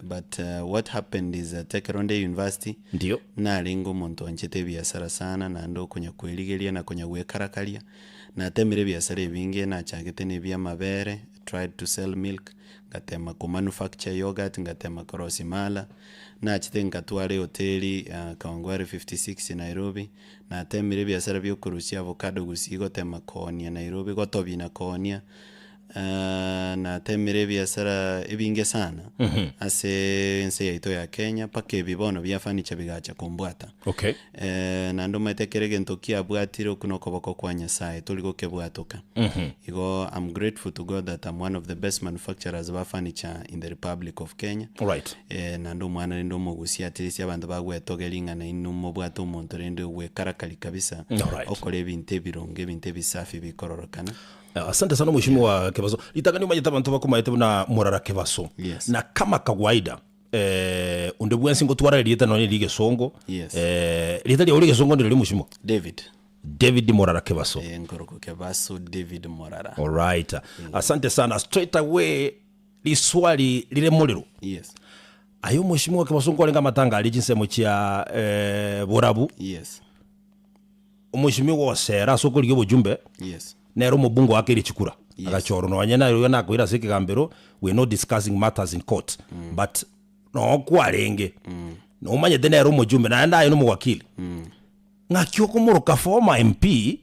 But what happened is that ekero nde university, Ndio. narenge omonto oanchete ebiasara sana naende okonya kwerigeria na konya gwekarakaria. Natemire ebiasara ebinge, nachagete na ebia amabere, tried to sell milk, ngatema ko manufacture yoghurt, ngatema korosia mala, nachete nkatwara ehoteli Kawangware 56 Nairobi, natemire ebiasara bia okorusia avocado gusii gotema koonia Nairobi, gotobia na koonia. Natemire ebiasara ebinge sana ase ense yaito ya Kenya mpaka ebi bono bia furniture bigacha kombwata. Okay. Naende omanyete kera egento kiabwatire okwo na okoboko kwa Nyasaye tori gokebwatoka. Igo I'm grateful to God that I'm one of the best manufacturers ba furniture in the Republic of Kenya. Alright. Naende omwana rende omogusia at least abanto bagwetogeria ng'a nainwe mobwate omonto rende ogwekarakari kabisa Alright. okora ebinto ebironge ebinto ebisafi bikororokana. Asante sana mheshimiwa Kebaso. Ritang'ani omanyete abanto bakomaete buna Morara Kebaso. Yes. Na kama kawaida eh, onde bwensi ngotwara erieta nonye ria egesongo. Yes. Eh, rieta riao ria egesongo ndiro mheshimiwa? David. David Morara Kebaso. Eh, nkorokwa Kebaso David Morara. Alright. Asante sana. Straight away riswali rire morero. Yes. Aye omheshimiwa Kebaso nkwarenge amatanga aria chinsemo chia eh, borabu. Yes. Omheshimiwa Osera ase okorigia obojumbe. Yes. Nere omobunge oakeire chikura, Yes. agachorwa nonye naye oyo nakoira ase ekegambero, we are not discussing matters in court, but noo kwarenge, nomanyete nere omojumbe naende aye nomowakili, ng'aki okomoroka former MP,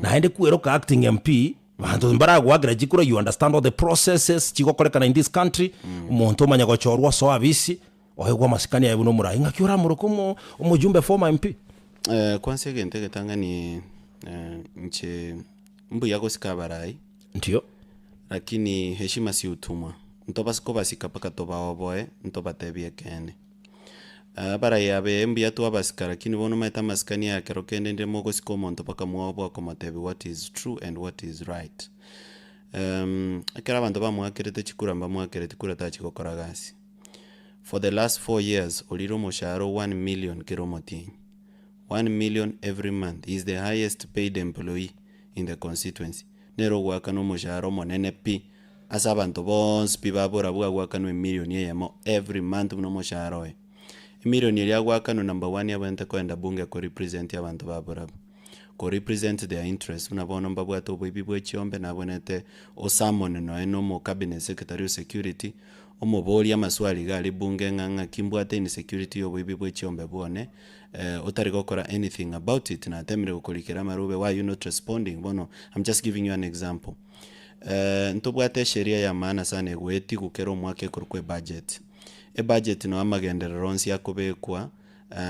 naende kweroka acting MP, banto mbaragoakera chikura, you understand all the processes chigokorekana in this country, omonto omanya gochorwa osoa abisi, oegwe amasikani aye buna omorai, ng'aki oramoroke omo omojumbe former MP? Kwansa egento egetang'ani inche mbuya gosika abarai, Ndio. lakini heshima si utumwa, ntobase kobasika mpaka tobaoboe, ntobatebie ekeene. Abarai aba mbuya twabasika lakini bono omanyete amasikani aya ekero kende ndire mogosika omonto mpaka mwaoboa komotebia what is true and what is right. Ekero abanto bamoakerete chikura mbamoakereti kura tachigokora gasi. For the last 4 years orire omoshahara o 1 million kera omotienyi. 1 million every month, he is the highest paid employee in the constituency. Nere ogoakana omoshahara omonene pi ase abanto bonsi pi baborabwo agoakanwa emillion eyemo every month buna omoshahara oye. Emillion eria agoakanwa number one abwenerete koenda bunge ko represent abanto baborabwo. Ko represent their interest buna bono mbabwate oboibi bwe chiombe nabwenerete osamone nonya na omo cabinet secretary o security Omoborie amaswali iga aria bunge ng'a ng'aki mbwate insecurity y'oboibi bwe chiombe bwone, otari gokora anything about it, natemire gokorikera amarube why are you not responding bono I'm just giving you an example. Ntobwate esheria ya maana sana egoetigwa kera omwaka ekorokwa ebudget. Ebudget noo amagenderero onsi akobekwa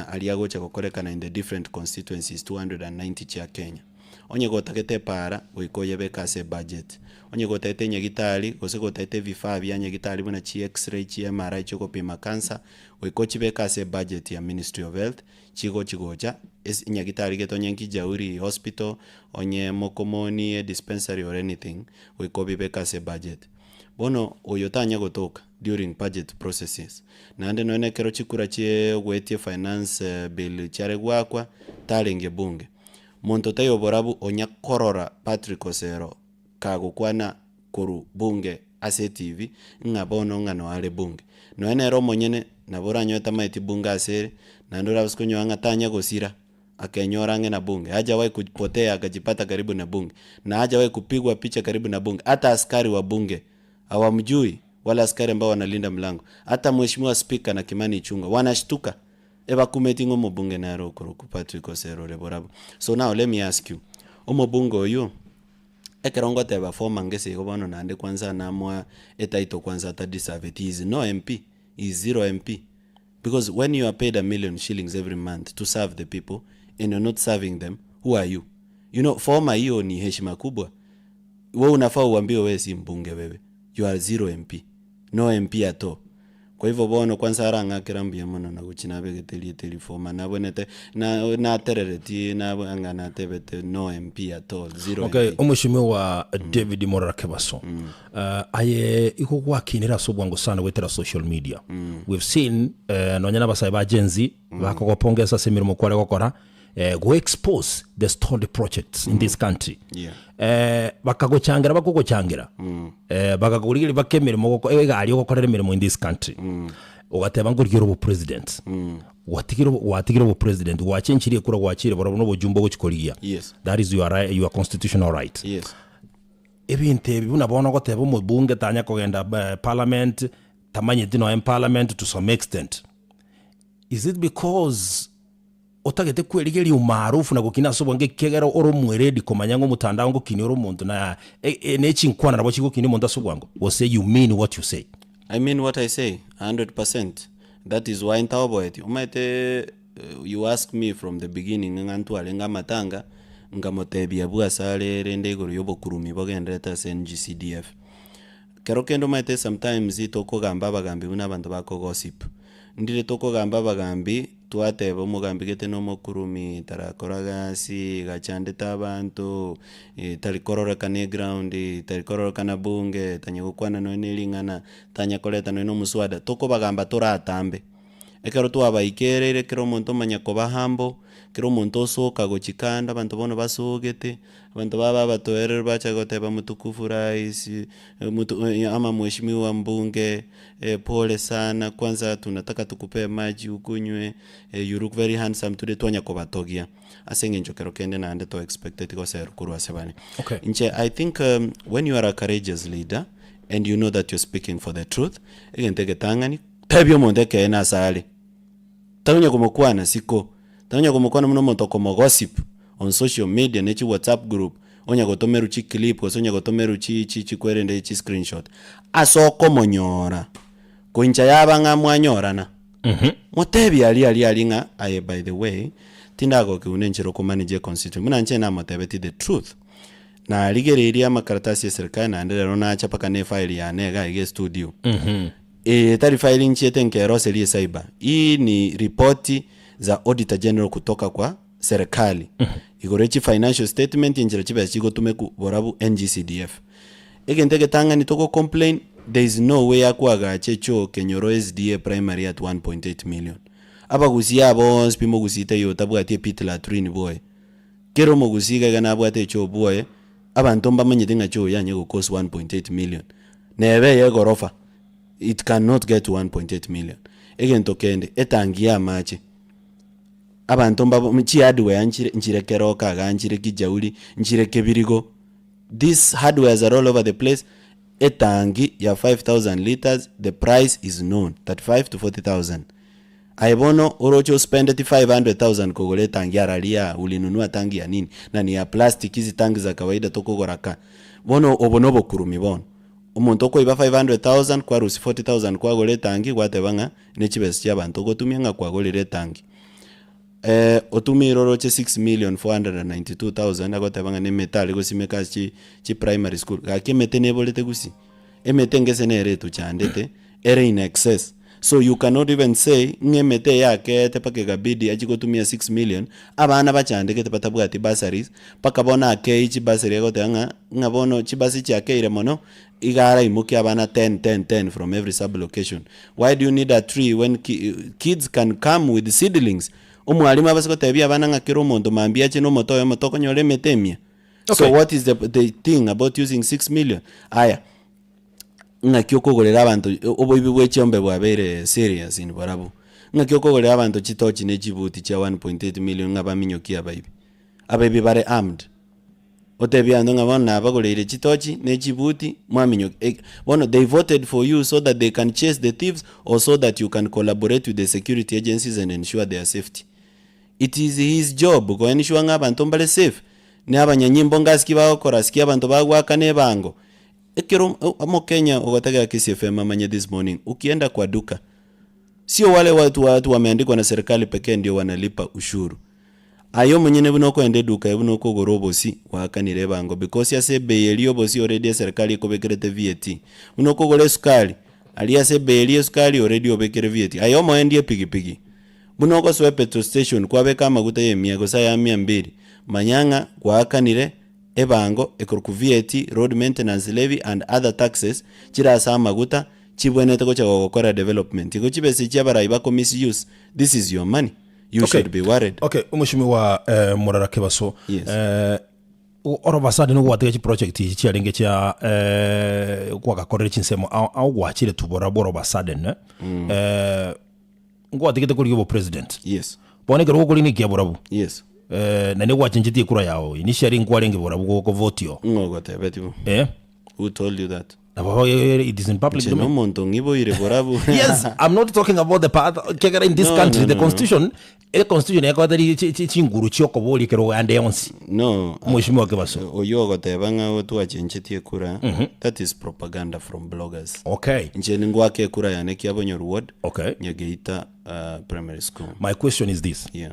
aria agocha gokorekana in the different constituencies 290 chia Kenya. Onye gotagete epaara, goika oyebeke ase ebudget. Onye gotagete enyagitari, gose gotagete ebifaa bia nyagitari buna chi x-ray, chi MRI chiogopima cancer, goika ochibeke ase ebudget ya ministry of health, chigochi gocha ase enyagitari gete onye Kijauri hospital, onye Mokomoni edispensary or anything, goika obibeke ase ebudget. Bono oyo tanya gotoka during budget processes, naende nonye na ekero chikura chiee ogoetia efinance bill chiare goakwa, tarenge bunge. Monto taiyo oborabu onya korora Patrick Osero kagokwana korwa bunge ase etv ng'a bono ng'a noare bunge. Nonya nere omonyene nabo oranyore tamaeti bunge ase ere, naende orabase konyora ng'a tanya gosira akenyora ang'e na bunge. Hajawahi kupotea akajipata karibu na bunge, na hajawahi kupigwa picha karibu na bunge. Hata askari wa bunge hawamjui wale askari ambao wanalinda mlango. Hata mheshimiwa speaker na Kimani Ichung'wa wanashtuka. Ebakumeti ng'a omobunge nere okorokwa Patrick Osero ore borabu. So now let me ask you, omobunge oyio, ekero ngoteba former ngese igo bono naende kwanza namoa etitle kwanza atadeserveti, he is no MP, he is zero MP. Because when you are paid a million shillings every month to serve the people and you're not serving them, who are you? You know, former hiyo ni heshima kubwa. We unafaa uambiwe wewe si mbunge wewe. You are zero MP. No MP at all. Kwa hivyo bono kwanza arang'akera mbuya mono na gochia nabegete erieta eria former nabwenete na natereretie nabo anga natebete no MP at all, zero Okay, MP. omweshimiwa David Morara Kebaso, uh, aye igo gwakinire ase obwango sana goetera social media. We've seen eh, nonya na abasae ba Gen Z bakogopongesa ase emeremo kware gokora. eh, go expose the stalled projects in this country. Yeah. Eh, bakagochangera bakogochangera eh, bagakorigeria baka emeremo ogoko- egari ogokorera emeremo in this country ogateba nkorigeria obopresident gwatigire obo- gwatigire obopresident gwachenchirie ekura gwachire barobwo na obojumbe ogochi korigia Yes. that is your, right, your constitutional right Yes. Ebinto ebi buna bono ogoteba omobunge tanya kogenda parliament, tamanyeti nonya parliament to some extent. Is it because otagete kwerigeria umaarufu na gokina ase obwango ekiagera ore omweredi komanya ng'a omotandao ngokinia ore omonto na ne chinkwana nabo chigokinia omonto ase obwango gose you mean what you say? I mean what I say 100%, that is why ntaoboeti, omanyete you ask me from the beginning ng'a ntwarenge amatanga, nkamotebia abwo ase are rende igoro ya obokurumi bogendererete ase NGCDF. Kero kende omanyete sometimes tokogamba abagambi buna abanto bakogossip, ndire tokogamba abagambi twateba omogambi gete na omokurumi tarakora gasi, gachandete abanto, tari kororekana eground, tari kororekana bunge, tanya gokwana nonye na ering'ana, tanya koreta nonye na omoswada, tokobagamba toratambe. Ekero twabaikereire kera omonto omanya koba humble, kera omonto osoka gochia kando abanto bono basogete, abanto baba abatoereru bacha goteba mtukufu rais, mtu ama mheshimiwa mbunge, pole sana kwanza tunataka tukupee maji ukunywe, you look very handsome today, twanya kobatogia ase eng'encho kero kende naende to expecteti goserwa korwa ase bare. Okay. Inche I think when you are a courageous leader and you know that you're speaking for the truth, egento egetang'ani Tebia omonto ekeene ase are, tari onye komokwana isiko, tari onye komokwana buna omonto okomogossip on social media ne chi whatsapp group, onye gotomerwa chi clip gose onye gotomerwa chi chi chikwerende chi screenshot. Ase okomonyora, koincha yaba ng'a mwanyorana, motebie aria aria aria ng'a aye by the way, tindagokigwa na enchera okomanage econstituency, buna inche namotebetie the truth. Narigereirie amakaratasi ya eserikari naende rero nacha mpaka na efile yane iga iga estudio. Eye tari file nchiete nkeroseria ecyber. Hii ni ripoti za Auditor General kutoka kwa serikali igoro ye chi financial statement enchera chibesa chigotumeku borabu NGCDF. Egento egetang'ani togo complain there is no way akoagacha echoo kenyoro SDA primary at 1.8 million. Abagusii aba bonsi pi mogusii taiyo otabwati epit latrine bwoye. Kera omogusii iga iga nabwate echoo bwoye, abanto mbamanyete ng'a choo yanye go cost 1.8 million. Nebe eye egorofa, it cannot get to 1.8 million. Egento kende, etangi ya amache, abanto mbabo chihardware nchire nchire keroka igaa nchire kijauri, nchire kebirigo, these hardwares are all over the place, etangi ya 5000 litres the price is known, 35 to 40000. Aye bono oroche ospendeti 500,000 kogora etangi araria ulinunua tangi ya nini? Na ni ya plastic hizi tangi za kawaida tokogora ka. Bono obo nobokurumi bono. Omonto okoiba 500,000 kwarusia 40,000 kwagora etangi gwateba ng'a ne chibesa chia abanto ogotumia ng'a kwagorire etangi. Otumire oroche 6,492,000 agoteba ng'a ne emete are gosimeka ase chi chi primary school. Gaki emete neborete gusii? Emete ngese nere etochandete ere in excess so you cannot even say ng'a emete eye akeete mpaka ekabidi achie gotumia 6 million abana bachandegete batabwati bursaries mpaka bono akei chibursary agoteba ng'a ng'a bono chibasi chiakeire mono iga araimokie abana ten ten ten from every sub location. Why do you need a tree when ki kids can come with seedlings? Omwalimu abase gotebia abana ng'a kera omonto mambia ache na omote oyomo tokonyora emete emiya. So Okay. what is the, the thing about using 6 million? Aya, ng'aki okogorera abanto oboibi bwe chiombe bwabeire serious in barabwo. Ng'aki okogorera abanto chitochi ne chibuti chia 1.8 million ng'a baminyokie abaibi. Abaibi bare armed. Otebie abanto ng'a bono nabagoreire chitochi ne chibuti mwaminyokia. Eh, bono they voted for you so that they can chase the thieves or so that you can collaborate with the security agencies and ensure their safety. It is his job ko ensure ng'a abanto mbare safe, na abanyanyimbo ngasiki bagokora siki abanto bagoakana ebango. Ekero omokenya ogotegera Kisii FM amanye this morning, ukienda kwa duka, sio wale watu watu wameandikwa na serikali pekee ndio wanalipa ushuru. Aye omonyene buna okoenda eduka eye buna okogora obosi, gwaakanire ebango because ase ebei eria obosi already eserikali ekobekerete VAT. Buna okogora esukari, aria ase ebei eria esukari already obekire VAT. Aye omoendi epigipigi, Buna ogosoa epetrol station kwabeka amaguta y'emia gose aya mia mbili, manya ng'a gwaakanire ebango ekorokwa VAT, road maintenance levy and other taxes chire ase amaguta chibwenerete gocha gogokorera development. Igo chibesa echi abarai bako misuse, this is your money. You Okay. should be worried. Okay, omweshimiwa eh, Murara Kebaso. Yes. Eh, all of a sudden ogwatiga chiproject echi chiarenge chia eh, gwagakorire chinsemo ao ao gwachire tu borabwo all of a sudden eh? Eh, ngwatigete korigia obopresident. Yes. Bono ekero gokorina ekia borabwo. Yes. Eh, naende gwachenchetie ekura yao initially nkwarenge borabwo gokovoti oo. Ng'o ogotebeti bo? Eh? Who told you that? Nabo it is in public Inche domain. nomonto ng'iboire borabu. Yes, I'm not talking about the path. Kegera in this No, country, no, the no, no. constitution, e constitution ekoete ri- chi- chi- chinguru chiokoboria ekero ande yonsi. No. Mheshimiwa Kebaso. Oyio ogoteba ng'a twachenchetie ekura, that is propaganda from bloggers. Okay. Inche ningwake ekura yane Kiabonyoru ward, Okay. Nyageita uh, primary school. My question is this. Yeah.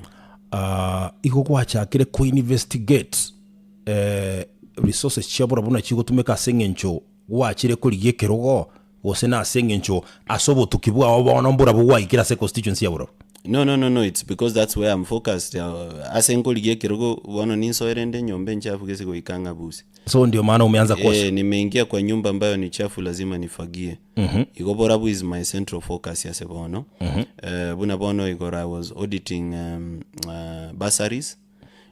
Uh, igo gwachakire koinvestigate eh, resources chia borobwo buna chigotumeka ase eng'encho gwachire korigia ekerogo gose na ase eng'encho ase obotuki bwao bono mborabwo gwaikire ase constituency ya borobwo. No, no, no, no, it's because that's where I'm focused. Uh, ase nkorigia ekerogo bono ninsoere nde enyomba enchafu gese goika ng'abuse. So ndio maana umeanza kuosha. Eh, nimeingia kwa nyumba ambayo ni chafu lazima nifagie. Igo borabu is my central focus yase bono. Eh, buna bono igoro I was auditing um, uh, bursaries.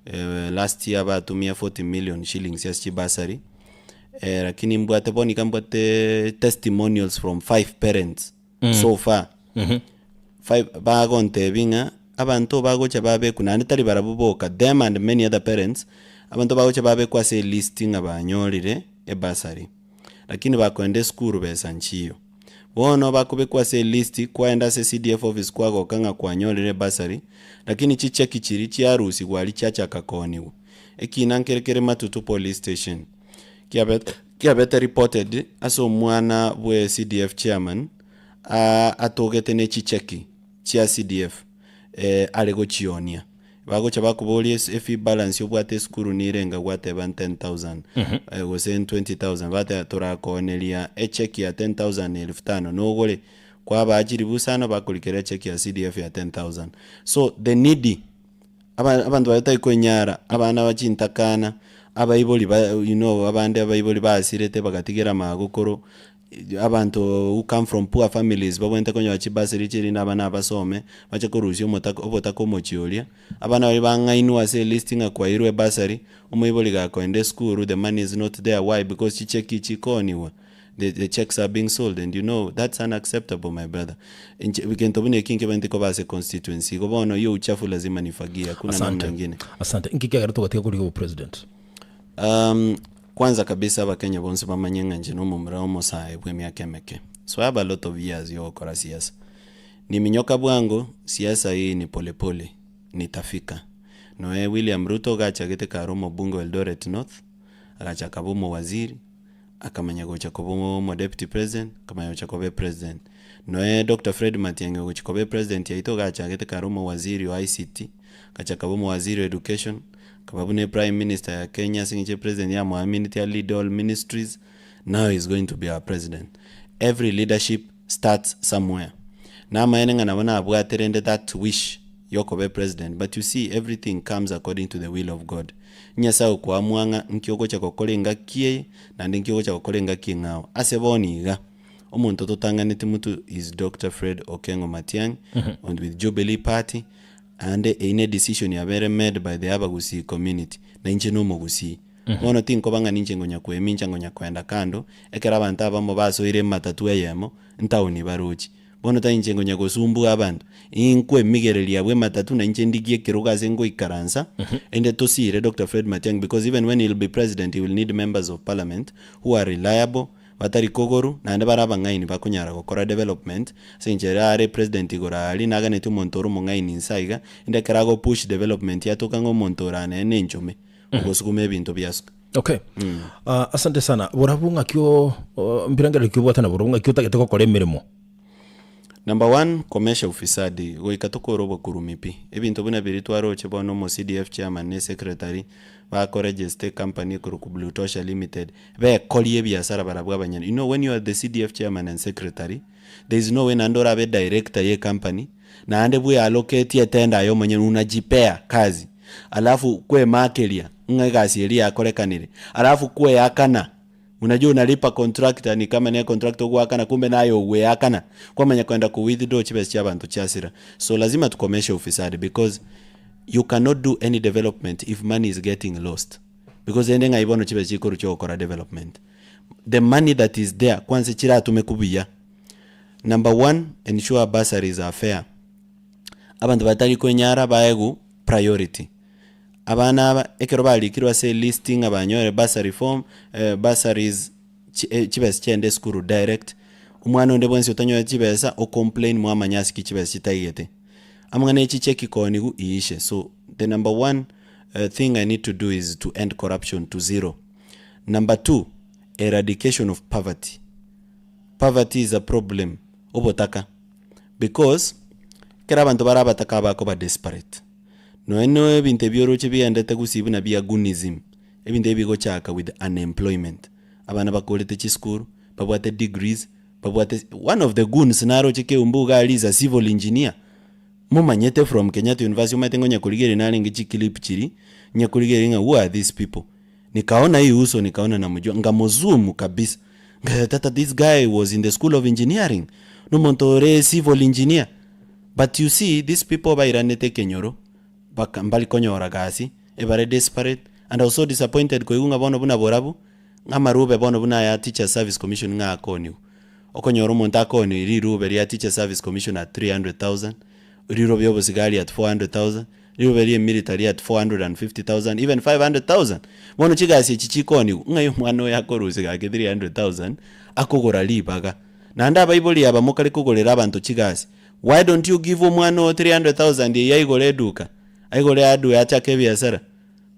Eh, last year batumia 40 million shillings ase chibasari eh, lakini mbwate bono iga mbwate testimonials from five parents so far five bagontebia ng'a abanto bagocha babekwa naende tari barabwo boka them and many other parents abanto bagocha babekwa ase elist ng'a banyorire ebasari lakini bakoenda esukuru besa nchiyo. Bono bakobekwa ase elist, kwaenda ase CDF office kwagoka ng'a kwanyorire ebursary, lakini chicheki chiria chiarusigwa aria chiachaka koonigwa. Ekina nkere kere Matutu police station, kiabete kiabete reported ase omwana bwe CDF chairman, atogete ne chicheki chia CDF are gochionia. Bagocha bakoboria es efee balance obwate esukuru nirenga gwateba 10000 gose 20000 bateba torakooneria echeki ya 10000 elfu tano nogore kwabaa chiribu isano bakorikera echeki ya CDF ya 10000 so the needy aba abanto baria batari koenyara abana ba chintakana abaibori ba you know abande abaibori basirete bagatigera magokoro Abanto who come from poor families babwenerete konyora chibursary chirinde abana abasome, bache korusia omotaka obotaka omochie oria, abana baria bang'ainwe ase elist ng'a kwairwe ebursary, omoibori gakoenda esukuru the money is not there why because chicheki chikooniwa, the the cheques are being sold and you know that's unacceptable my brother. Inche egento buna eki nkebaente koba ase constituency, igo bono hiyo uchafu lazima nifagie hakuna namna Asante. ingine. Asante. Inki kiagera togatiga korigia obopresident? Um, kwanza kabisa abakenya bonsi bamanye ng'a inche nomomura omosae bw'emiaka emeke. So I have a lot of years yogokora siasa. Niminyoka bwango, siasa hii ni polepole, nitafika. Noe William Ruto iga achagete kare omobunge wa Eldoret North, agacha akaba omowaziri, akamanya gocha koba omo deputy president, akamanya gocha koba epresident. Noe Doctor Fred Matiang'i ogochia koba epresident yaito iga achagete kare omowaziri o ICT, agacha akaba omowaziri o education, Akaba buna eprime minister ya Kenya ase eng'encho epresident yamoamineti a lead all ministries, now he is going to be our president. Every leadership starts somewhere. Namaene ng'a nabo nabwate rende that wish yokoba epresident but you see everything comes according to the will of God. Nyasaye okoamua ng'a nki ogocha gokora engaki eye naende nki ogocha gokora engaki eng'ao. Ase bono iga, omonto totang'aneti motwe is Doctor Fred Okengo Matiang'i and with Jubilee Party, Naende eyio ne decision yabere made by the Abagusii community, na inche nomogusii. Bono tinkoba ng'a ninche ngonya koemincha ngonya koenda kando, ekero abanto abamo basoire ematatu eyemo, ntaoni barochi. Bono tari inche ngonya gosumbua abanto, inkwemigereria abwo ematatu na inche ndigie ekerogo ase ngoikaransa, ende tosire Doctor Fred Matiang'i because even when he will be president he will need members of parliament who are reliable, Batari kogoru, naende bare abang'aini bakonyara gokora development, ase enchera ere are president igoro aaria naganetie omonto ore omong'aini inse aiga, inde ekero ago push development yatoka ng'a omonto ore aa nere nenchome, ogosuguma ebinto biasuka. Okay. Ah, asante sana. Borabwo ng'aki o- o- mbirengererio ki obwate naborobwo ng'aki otagete gokora emeremo? Number one, komesha ufisadi, goika tokore obokurumi pi. Ebinto buna biria twaroche bono omo CDF chairman ne secretary, bakoregister ecompany ekorokwa Blue Tosha Limited, bekorie ebiasara barabwo abanyene. You know when you are the CDF chairman and secretary, there is no way naende orabe director ye ecompany, naende bweallocatie etender aye omonyene unajipea kazi, alafu kwemakeria ng'a egasi eria yakorekanire, alafu kweakana. Unajua unalipa contractor ni kama ne contractor ogoakana kumbe naye ogweakana kwamanya koenda ko withdraw chibesa chia abanto chiasira. So lazima tukomeshe ufisadi because you cannot do any development if money is getting lost because ende ng'ai bono chibesa chikorwa chiogokora development. The money that is there kwanza chiratumekwa buya. Number one, ensure bursaries are fair. Abanto batari kwenyara baegwe priority. Abana aba ekero barikirwe ase elist ng'a banyore bursary form, bursaries chibesa chiaende esukuru direct, omwana onde bwensi otanyoreti chibesa o complain mwamanya ase ki chibesa chitaigete. Amang'ana echi cheki kooniwu iishe. So the number one thing I need to do is to end corruption to zero. Number two, eradication of poverty. Poverty is a problem, obotaka because ekero abanto bare abataka bakoba desperate. Nonya na ebinto ebi oroche biaendete gusii buna bia gunism, ebinto ebi bigochaka with unemployment. Abana bakorete chisukuru, babwate degrees, babwate one of the goons naroche Keumbu iga aria is a civil engineer, momanyete from Kenyatta University omanyete ng'a onye korigereria narenge chiclip chiria, onye korigereria ng'a who are these people? Nikaona hii uso nikaona namjua, nkamozoom kabisa, nkaeta this guy was in the school of engineering, nomonto ore civil engineer. But you see these people bairanete ekenyoro baka mbari konyora gasi, ebare desperate and I was so disappointed koigwa ng'a bono buna borabu, ng'a amarube bono buna aya Teachers Service Commission ng'a akooniwa. Okonyora omonto akooniwa rirube ria Teachers Service Commission at 300,000, rirobe ria obosigari at 400,000, rirobe ria emilitary at 450,000 even 500,000. Bono chigasi echi chikooniwa, ng'ai omwana oyo akorusia gaki 300,000 akogora ribaga. Naende abaibori aba mokare kogorera abanto chigasi, why don't you give omwana oo 300,000 eyio aigore eduka, aigore hardware achake ebiasara,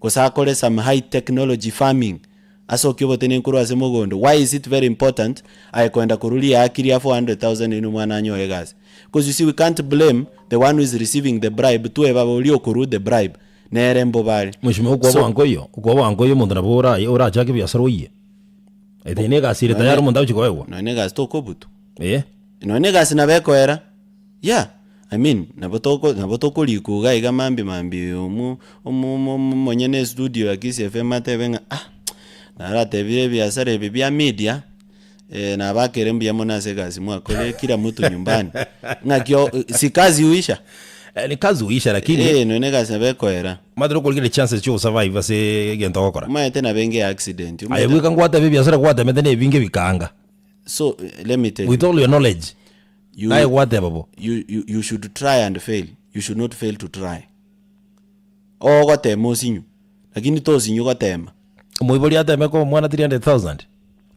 gose akore some high technology farming, asokie obotenenku korwa ase mogondo, why is it very important aye koenda korwa riaki ria 400,000 erinde omwana anyore egasi? Because you see we can't blame the one who is receiving the bribe, tweba oria okorwa the bribe nere mbobe are. Mweshimiwa okwa So bwango oyio, okwa bwango oyio omonto nabo ora orachake ebiasara oyie. Ete negasi ere tayari omonto agochia koegwa. Nonya negasi tokobutwa. Eh. Nonya negasi nabo ekoera, yeah, I mean nabo toko nabo tokorikwa iga iga mambia mambia omo omo omo omonyene estudio ya Kisii FM atebe ng'a ah, naratebire ebiasara ebi bia media, nabakere mbuya mono ase egasi mwakorire kila mtu nyumbani, ng'aki o si kazi huisha? Ni kazi huisha lakini. Eh, nonya negasi nabo ekoera. Omanyete nokorigereria chances chia ogosurvive ase egento ogokora. Omanyete nabo enga accident. Aye bweka ngwateba ebiasara gwatemete na ebinge bikaanga. So let me tell With you. all your knowledge. You, Naye gwateba bo. you, you, you should try and fail. You should not fail to try. Ogotema osinyu. Lakini tosinyu gotema. Omoibori ateme koa omwana 300,000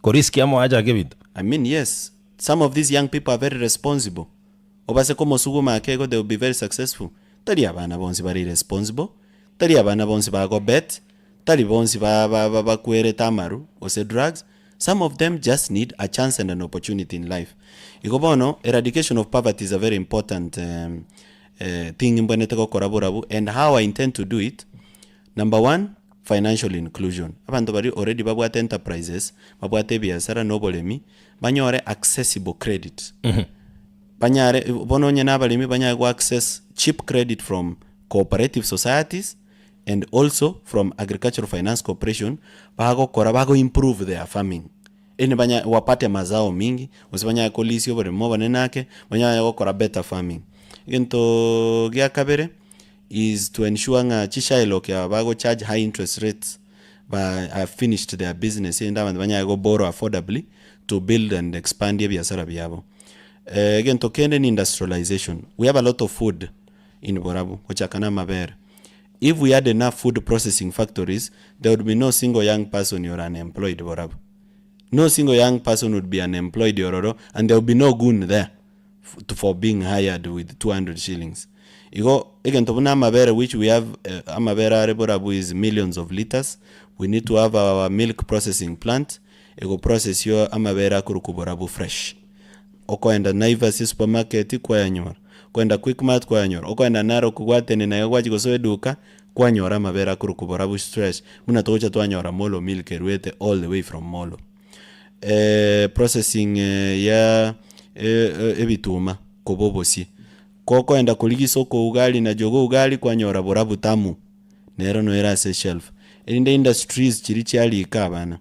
koriski amo achake ebinto. I mean yes, some of these young people are very responsible. Obase komosuguma ake igo they will be very successful. Tari abana bonsi bare irresponsible, tari abana bonsi bagobet, tari bonsi ba ba ba bakwerete amaru gose drugs, some of them just need a chance and an opportunity in life. Igo bono eradication of poverty is a very important thing mbwenerete gokora borabu and how I intend to do it, number one, financial inclusion. Abanto baria already babwate enterprises, babwate ebiasara na oboremi, banyore accessible credit. Banyare bono onye na abaremi banyare go access cheap credit from cooperative societies and also from Agricultural Finance Corporation, bagokora bago improve their farming. Erinde banya wapate mazao mingi, gose banyare korisia oboremo obonene ake, banyare gokora better farming. Egento gia kabere, is to ensure ng'a chishylock aba bago charge high interest rates ba have finished their business erinde abanto banyare go borrow affordably to build and expand ebiasara biabo. Egento kende ni industrialization, we have a lot of food in Borabu gochaka na amabere. If we had enough food processing factories there would be no single young person ore unemployed Borabu. No single young person would be unemployed ororo and there would be no goon there for being hired with 200 shillings. Igo egento buna amabere which we have amabere are borabu is millions of litres, we need to have our milk processing plant ego process amabere akorokwa borabu fresh. Okoenda Naivas esupermarket kwayanyora, okoenda Quickmart kwayanyora, okoenda Narok gwatenena iga gwachia gosoa eduka kwanyora amabere akorokwa borabu fresh buna togocha twanyora Molo milk erwete all the way from Molo. Processing ya ebituma koba obosie, kokoenda korigia isoko ugali na jogoo ugali kwanyora borabu tamu, nero noere ase eshelf. Erinde industries chiria chiarika abana.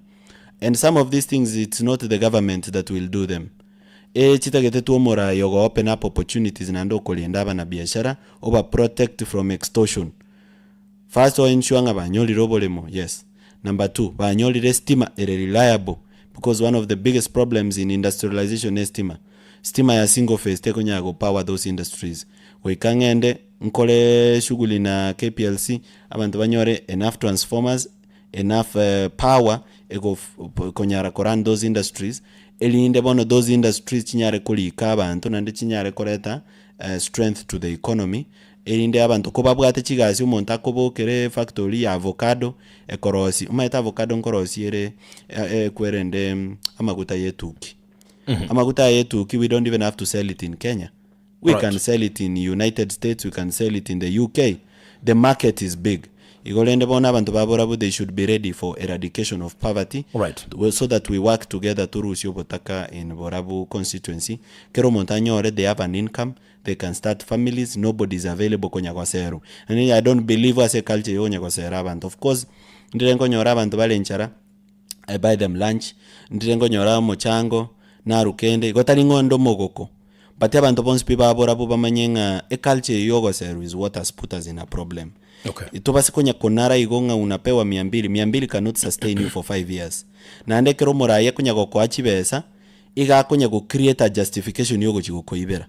And some of these things it's not the government that will do them. Ee chitagete tu omorai ogo open up opportunities naende okorenda abanabiashara, oba protect from extortion. First o ensure ng'a banyorire oboremo, yes. Number two, banyorire estima ere reliable because one of the biggest problems in industrialization ne estima. Stima ya single phase tekonyara go power those industries. Goika ng'ende nkore shughuli na KPLC, abanto banyore enough transformers, enough power ego konyara ko run those industries, erinde bono those industries chinyare korika abanto naende chinyare koreta strength to the economy, erinde abanto kobabwate chigasi omonto akobokera efactory ya avocado ekorosia, omanyete avocado nkorosia ere ekwerende amaguta ya etuki. Amaguta aya ya etuki we don't even have to sell it in Kenya, we can sell it in United States, we can sell it in the UK, the market is big. Igo rende bono abanto ba borabu they should be ready for eradication of poverty so that we work together torusie obotaka in borabu constituency, kera omonto anyore they have an income, they can start families, nobody is available konya goserwa. Naende I don't believe ase eculture ya okonya gosera abanto, of course ndire nkonyora abanto bare nchara, I buy them lunch, ndire nkonyora omochango, narwa kende, igo tari ng'a onde omogoko, but abanto bonsi pi baborabwo bamanye ng'a eculture eye ya ogoserwa is what has put us in a problem. Okay. Tobase konya konara igo ng'a unapewa mia mbili, mia mbili cannot sustain you for five years. Naende ekero omoraia akonya gokoa chibesa, iga akonya go create a justification ya ogochia gokoibera.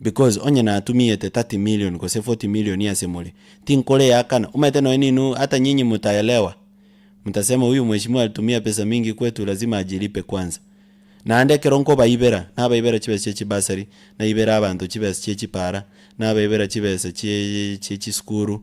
Because onye natumiete 30 million gose 40 million ase more, tinkoreakana, omanyete nonye ninwe hata nyinyi mtaelewa. Mtasema huyu mheshimiwa alitumia pesa mingi kwetu lazima ajilipe kwanza. Naende ekero nkobaibera, nabaibera chibesa chie chibasari, naibera abanto chibesa chie chipara, nabaibera chibesa chie chie chisukuru,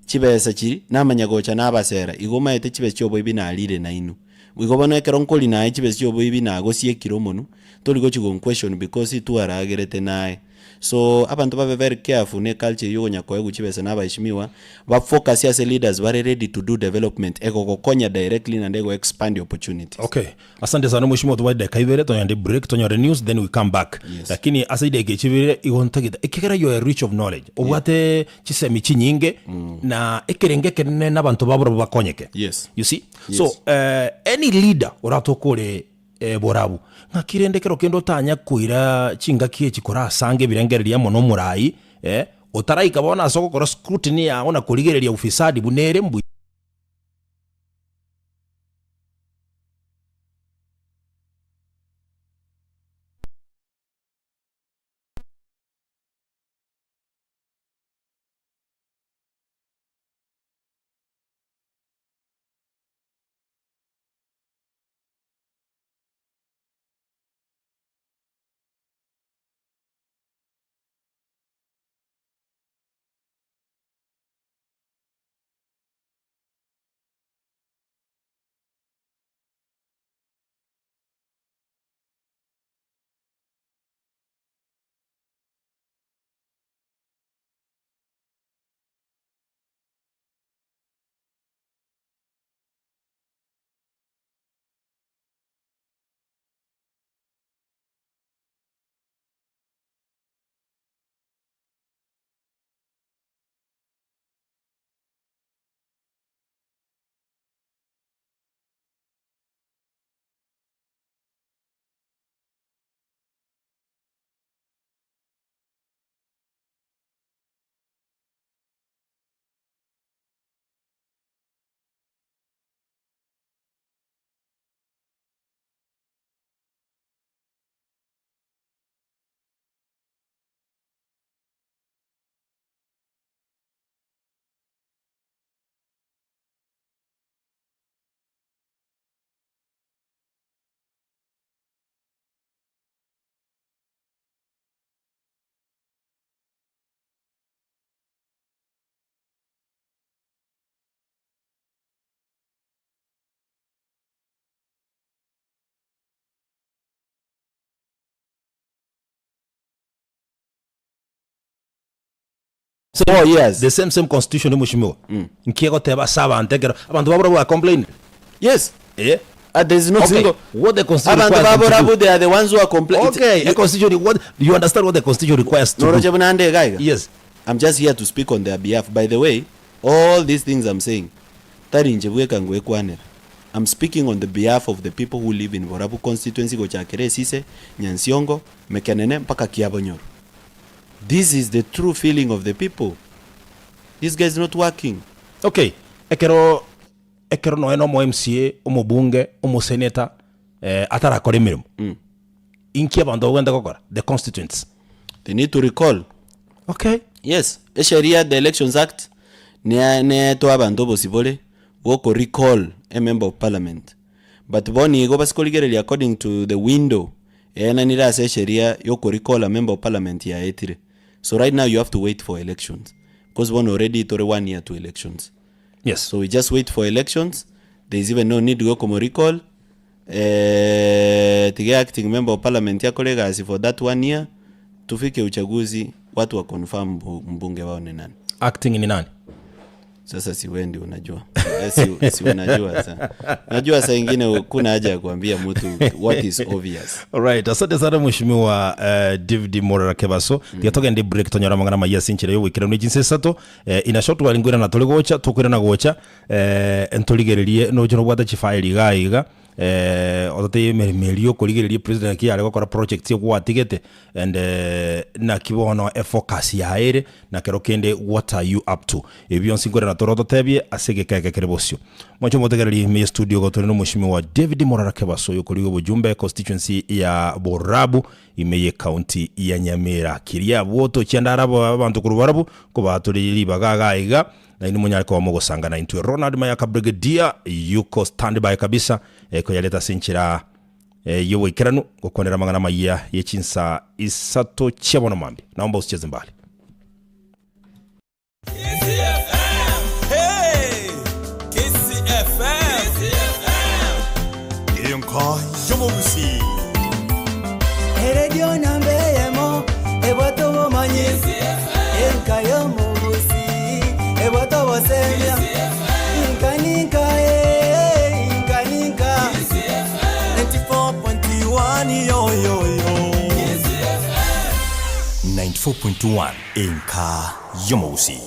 chibesa chiria namanya gocha nabasera, igo omanyete chibesa chia oboibi narire nainwe. Igo bono ekero nkori naye chibesa chia oboibi nagosiekire omonwe, tori gochi gonquestion because twaragerete naye. So abanto babe very careful ne culture eywo okonya koegwa chibesa na abaheshimiwa, ba focus ase leaders bare ready to do development egogokonya directly naende ego expand opportunities. Okay, asante sana mheshimiwa tobwate dakika ibere togende break tonyore news then we come back Yes. lakini ase chidakika echi ibere igo ntagete ekiagera you are rich of knowledge obwate chisemi chinyinge na ekerengo ekenene na abanto ba barobwo bakonyeke Yes. you see Yes. so eh, any leader oratoke ore eh, borabu ng'aki rende ekero kende otanya koira chingaki echi korasange ebirengererio amo nomorai eh, otaraika bono ase ogokora scrutiny yao na korigereria ufisadi buna ere mbuya. Four years. The same same constitution mheshimiwa nki egoteba ase abanto ekero abanto babora bwa complain Yes. eh Uh, there is no okay single what the constitution abantu requires them to babora do. they are the ones who are complaining. okay a constitution what you understand what the constitution requires to do Noroche buna ande iga iga. yes I'm just here to speak on their behalf. By the way, all these things I'm saying, tari inche bweka ngoekwanera. I'm speaking on the behalf of the people who live in Borabu constituency gochakera Esise, Nyansiongo, Mekenene mpaka Kiabonyoru. This is the true feeling of the people. This guy is not working. Okay, ekero ekero nonya na omo MCA, omobunge, omoseneta eh, atarakora emeremo, inki abanto bagwenerete gokora? The constituents. They need to recall. Okay. Yes, esheria the Elections Act nea neetwe abanto obosibore bwoko recall a member of parliament. But bono igo base korigereria according to the window eenanire ase esheria yoko recall a member of parliament yaetire. So right now you have to wait for elections because bono already tore one year to elections. Yes. So we just wait for elections, there is even no need yokomo recall, eh, tiga acting member of parliament akore egasi for that one year, tufike uchaguzi watu wa confirm mbunge wao ni nani. Acting ni nani? Sasa si wewe ndio unajua. Eh, si unajua sa. Unajua saa ingine kuna haja ya kuambia mtu what is obvious. Alright, asante sana mheshimiwa David Morara Kebaso. Tiga togende break tonyora amang'ana amaya ase enchera y'ogoikeranu echinsa isato. In a short while nkoirana tore gocha, tokoirana gocha ntorigererie noche nobwate chifaili iga iga ototebie emeremo eria okorigereria president naki yare gokora projects egwatigete and naki bono efocus yaye ere na kero kende what are you up to. Ebi bionsi nkoirana tore ototebie ase egeka eke kere bosio. Mwanche omotegereri ime ye studio igo tore na omweshimiwa David Morara Kebaso oyo okorigia obojumbe constituency ya Borabu ime ye county ya Nyamira. Kiria abwo tochia ndare abo abanto korwa barabwo nkobatore ribaga iga iga nainwe monyare koba mogosanga naintwe. Ronald Mayaka Brigadier yuko standby kabisa koyareta ase enchera y'oboikeranu gokwanera amang'ana amayia ye chinsa isato chia bono mambia. Naomba usicheze mbali. Enka y'omogusii. Eredio namba eyemo ebwate obomanyi, enka y'omogusii ebwate obosemia, inka ninka eh, inka ninka 94.1 yo yo yo. 94.1 Enka y'omogusii.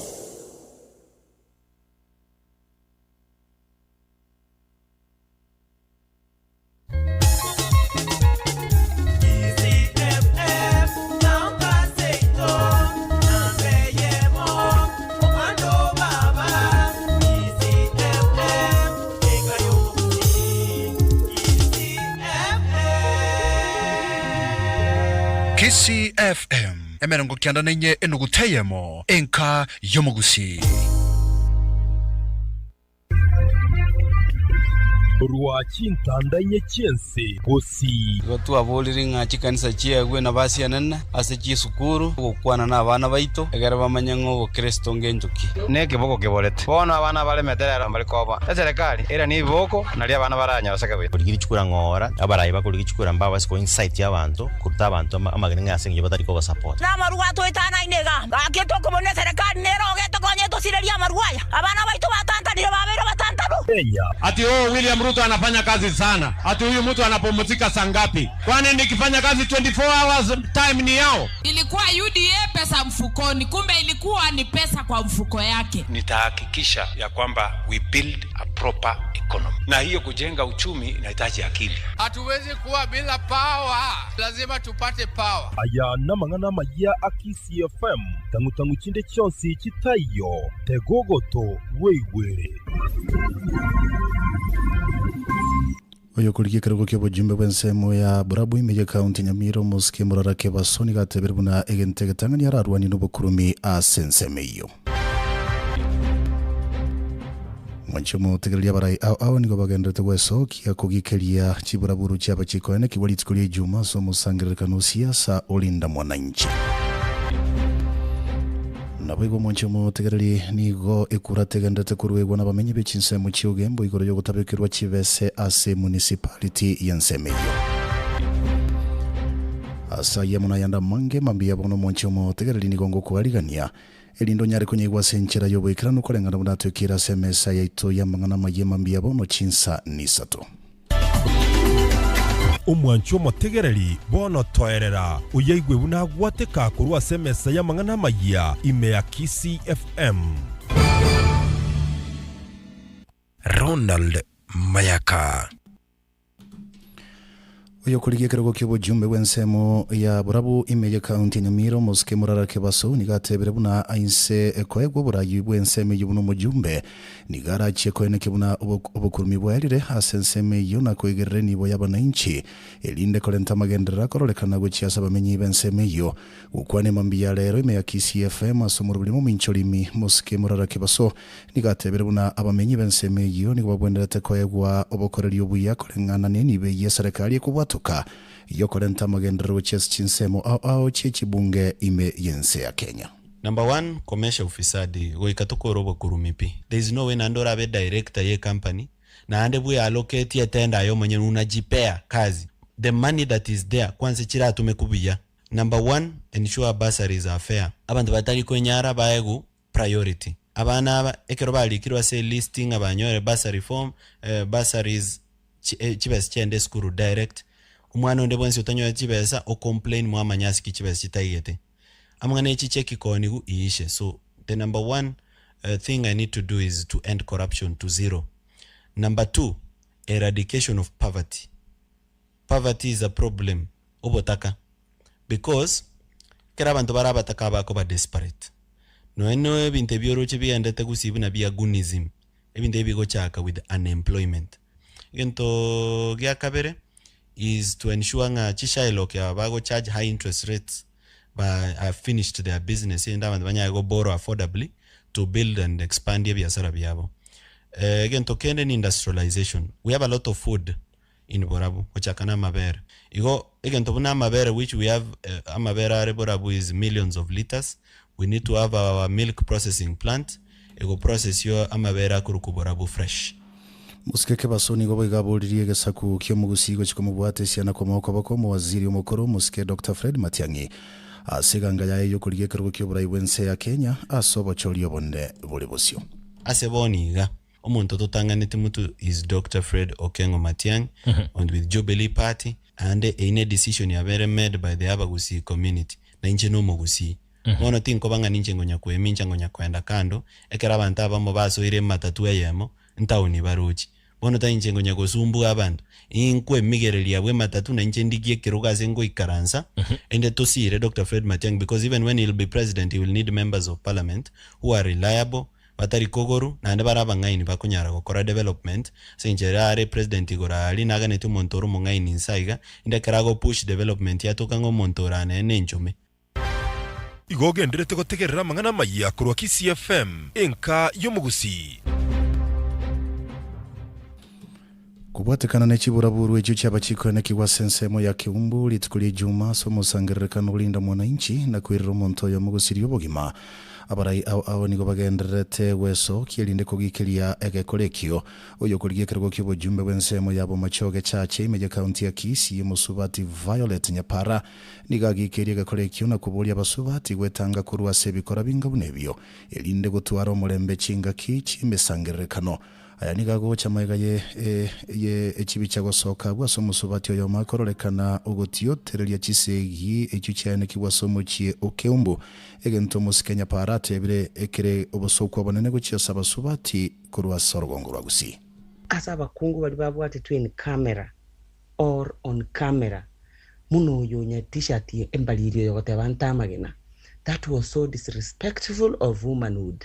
Kisii FM, 94 enuguta eyemo, enka y'omogusii. Korwa chintanda inye chi'ense gosii. Igo twaborire ng'a chikanisa chiegwe nabasi enene ase chisukuru gokwana nabana baito, egere bamanye ng'a obokristo ngencho ki. Nekeboko keborete. Bono abana abaremete rero mbare koba eserekari ere nebiboko, nario abana baranyaroseke buya. Korigia chikura ng'ora, abarai bakorigia chikura mbabase ko incite abanto, koruta abanto amagena ng'a ase eng'encho batari kobasupport. Namarwa atoetanaine iga, gaki tokobuna eserekari nere ogetokonye etosirerie amarwa aya. Abana baito batantanire babeire abatantanu. Ati oh, William Ruto anafanya kazi sana. Ati huyu mtu anapumzika saa ngapi? Kwani nikifanya kazi 24 hours time ni yao? Ilikuwa UDA pesa mfukoni, kumbe ilikuwa ni pesa kwa mfuko yake. Nitahakikisha ya kwamba we build a proper economy, na hiyo kujenga uchumi inahitaji akili. Hatuwezi kuwa bila power, lazima tupate power. Aya namang'ana amaya a Kisii FM, tang'u-tang'u chinde chionsi chitaiyo, tegogoto bweigwere. Oyokorigia ekerogo ki'obojumbe bw'ensemo ya Borabu ime y'ekaunti Nyamira omosike Morara Kebaso nigo atebire buna egento egetang'ani ararwanie nobokurumi ase ensemo eyio. Mwanche omotegereria abarai ao ao nigo bagenderete gwesokia kogikeria chiburaburu chiaba chikoenekigwa rituko ria Ijumaa ase omosangererekano o siasa olinda mwananchi. Naboigo omonche omotegereri nigo ekura tegenderete koruegwa nabamenyi be chinsemo chi'ogembo igoro y'ogotabekerwa chibese ase municipality y'ensemo eyio. Ase ayio amo nayande amange mambia bono omonche omotegereri nigo ngokoarigania erinde onyare konyaigwa ase enchera y'oboikeranu koreng'ana buna atwekire ase emesa yaito y'amang'ana amayia mambia bono chinsa nisato. Omwanchi omotegereri, bono toerera, oyaigwe buna agwateka korwa ase emesa y'amang'ana amayia ime ya Kisii FM. Ronald Mayaka. Oyokorigia ekerogo ki'obojumbe bw'ensemo ya borabu ime y'ekaunti ya Nyamira, omosike Murara Kebaso, nigo atebire buna ainse koegwa oborayi bw'ensemo eyio buna omojumbe, nigo arachie koenekia buna obokurumi bwaerire ase ensemo eyio na koigerera enibo y'abanainchi, erinde korenta amagenderero akororekana gochia ase abamenyi b'ensemo eyio. Gokwana emambia ya rero ime ya Kisii FM ase omoroberi mominchorimi mosike Murara Kebaso, Nigo atebire buna abamenyi b'ensemo eyio nigo babwenerete koegwa obokoreri obuya koreng'ana nenibo eyio eserekari ekobwatoka y'okorenta amagenderero gochia ase chinsemo ao ao chie chibunge ime y'ense ya Kenya. Number one, komesha ufisadi, goika tokore obokurumi pi. There is no way naende orabe director ye company naende bwe allocate etender aye omonyene unajipea kazi. The money that is there kwansa chiratumekwe buya. Number one, ensure bursaries are fair. Abanto batari kwenyara baegwe priority. Abana aba ekero barikirwe ase elist ng'a banyore bursary form, bursaries chibesa chiaende esukuru direct, omwana onde bwensi otanyoreti chibesa o complain mwamanya ase ki chibesa chitaigete. Amang'ana echi chia kikonigu iishe. So the number one thing I need to do is to end corruption to zero. Number two, eradication of poverty. Poverty is a problem, obotaka, because ekero abanto bare abataka bakoba desperate. Nonya na ebinto ebi oroche bigendete gusii buna bia gunism, ebinto ebi bigochaka with unemployment. Egento gia kabere is to ensure ng'a chishylock aba bago charge high interest rates ba have finished their business erinde abanto banyare go borrow affordably to build and expand ebiasara biabo. Egento kende ni industrialization, we have a lot of food in borabu, gochaka na amabere. Igo egento buna amabere which we have amabere are borabu is millions of litres, we need to have our milk processing plant ego processio amabere akorokwa borabu fresh. Mosike Kebaso nigo boigo aboririe egesaku ki'omogusii gochia komobwata esiana komoa okoboko omowaziri omokoro omosike Doctor Fred Matiang'i ase eganga yaye y'okorigia ekerogo ki'oborai bw'ense ya Kenya ase obochori obonene bore bosio. Ase bono iga, Omonto totang'aneti motwe is Doctor Fred Okengo Matiang'i and with Jubilee Party naende eyio ne decision yabere made by the Abagusii community na inche na omogusii. Bono tinkoba ng'a ninche ngonya koemincha ngonya koenda kando ekero abanto abamo basoire ematatu eyemo ntaoni barochi. Bono tari inche ngonya gosumbua abanto, inkwemigereria abwo ematatu na inche ndigie ekerogo ase ngoikaransa ende tosire Doctor Fred Matiang'i because even when he will be president he will need members of parliament who are reliable batari kogoru, naende bare abang'aini bakonyara gokora development, ase engencho ere are president igoro aria naganetie omonto ore omong'aini inse aiga, inde ekero ago push development yatoka ng'a omonto ore aa nere nenchome. Igo ogenderete gotegerera amang'ana amayia korwa Kisii FM, enka y'omogusii. Kobwatekana ne chiburaburu echio chiabachikoenekigwa ase ensemo ya Keumbu rituko ria Ijuma ase omosangererekano orinda mwananchi na koirera omonto oyomo gosiria obogima. Abarai ao ao nigo bagendererete gwesokia erinde kogikeria egekora ekio. Oyokorigia ekerogo ki'obojumbe bw'ensemo ya Bomachoge Chache ime y'ekaunti ya Kisii omosubati Violet Nyapara nigo agikeirie egekora ekio na koboria abasubati gwetanga korwa ase ebikora binga buna ebio erinde gotwara omorembe chingaki chi'emesangererekano. Aya nigo agocha magega ye ye echibicha gosoka agwo ase omosubati oyomo akororekana ogotiotereria chisegi echio chiaenekigwe ase omochie o Keumbu, egento omosike Nyapara atebire ekere obosooku obonene gochia ase abasubati korwa ase orogongo rwa Gusii. Ase abakungu baria babwatetwe in camera or on camera buna oyo onya t-shirt embariri oyo ogoteba nte amagena that was so disrespectful of womanhood.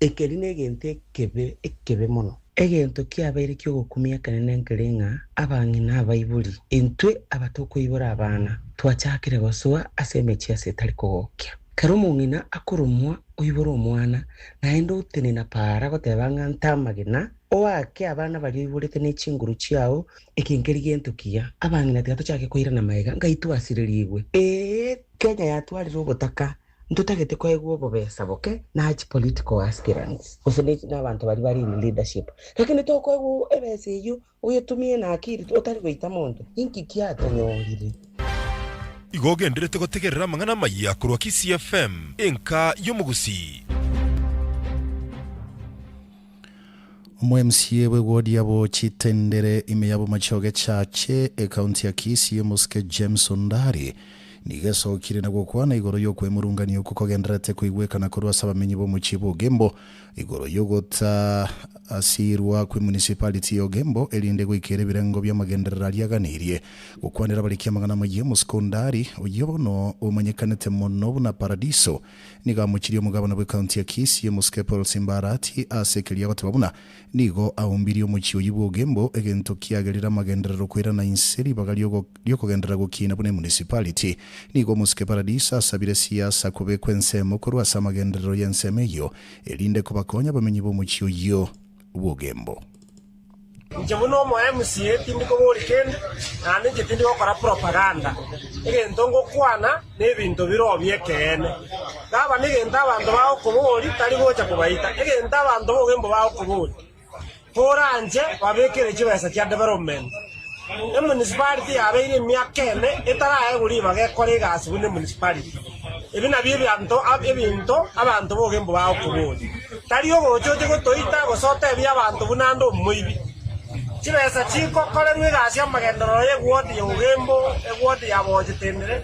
Ekeri negento ekebe, ekebe mono. Egento kiabeire ki'ogokumia ekenene nkere ng'a abang'ina abaibori, intwe abatokoibora abana, twachakire gosoa ase emechie ase etari kogokia. Kera omong'ina akoromwa oibore omwana, naende otenena paara goteba ng'a nte amagena, oake abana baria oiborete ne chinguru chiao, eke nkeri gento kiya. Abang'ina tiga tochake koirana magega, ngai twasirerigwe. Ee, Kenya yatwarire obotaka Ntotagete koegwa obobesa boke na chipolitical aspirants gose nabanto baria bare in leadership, lakini tokoegwa ebesa eyio oyetumie na akili otari goita monto, inki kiatonyorire? Igo ogenderete gotegerera amang'ana amayia korwa Kisii FM, enka y'omogusii. Omo-MCA bw'ewodi ya Bochitendere ime ya Bomachoge Chache, ekaunti ya Kisii, omosike James Ondari, Nigo esokire na gokwana igoro y'okwemurungania okwo kogendererete koigwekana korwa ase abamenyi b'omochie bw'Ogembo igoro y'ogotaasirwa kw'emunicipality y'Ogembo erinde goikera ebirengo bi'amagenderero aria aganeirie. Gokwanera abariki amang'ana amayia omosekondari oyio bono omanyekanete mono buna Paradiso nigo amochirie omogabana bw'ecounty ya Kisii omosike Paul Simba Arati ase ekeria agoteba buna nigo aombirie omochie oyio bw'Ogembo egento kiagerire amagenderero koirana inse ribaga riokogenderera gokiina buna emunicipality. Nigo omosike Paradiso asabire siasa kobekwa ensemo korwa ase amagenderero y'ensemo eyio erinde kobakonya abamenyi b'omochie oyio bw'Ogembo. Inche buna omo MCA tindi koboria kende, naende inche tindi gokora propaganda. Egento ngokwana nebinto bire oo bi'ekeene. Gavana egento abanto bagokoboria tari gocha kobaita, egento abanto b'ogembo bagokoboria koranche babekere chibesa chia development. Emunicipality yabeire emiaka ene etaraegwa ribaga ekore egasi buna emunicipality. Ebi nabio ebianto ebinto abanto b'ogembo bagokoboria. Tari ogocha oche gotoita gose otebie abanto buna ande omoibi. Chibesa chigokorerwa egasi y'amagenderero y'eward ya Ogembo, eward ya Bochitendere,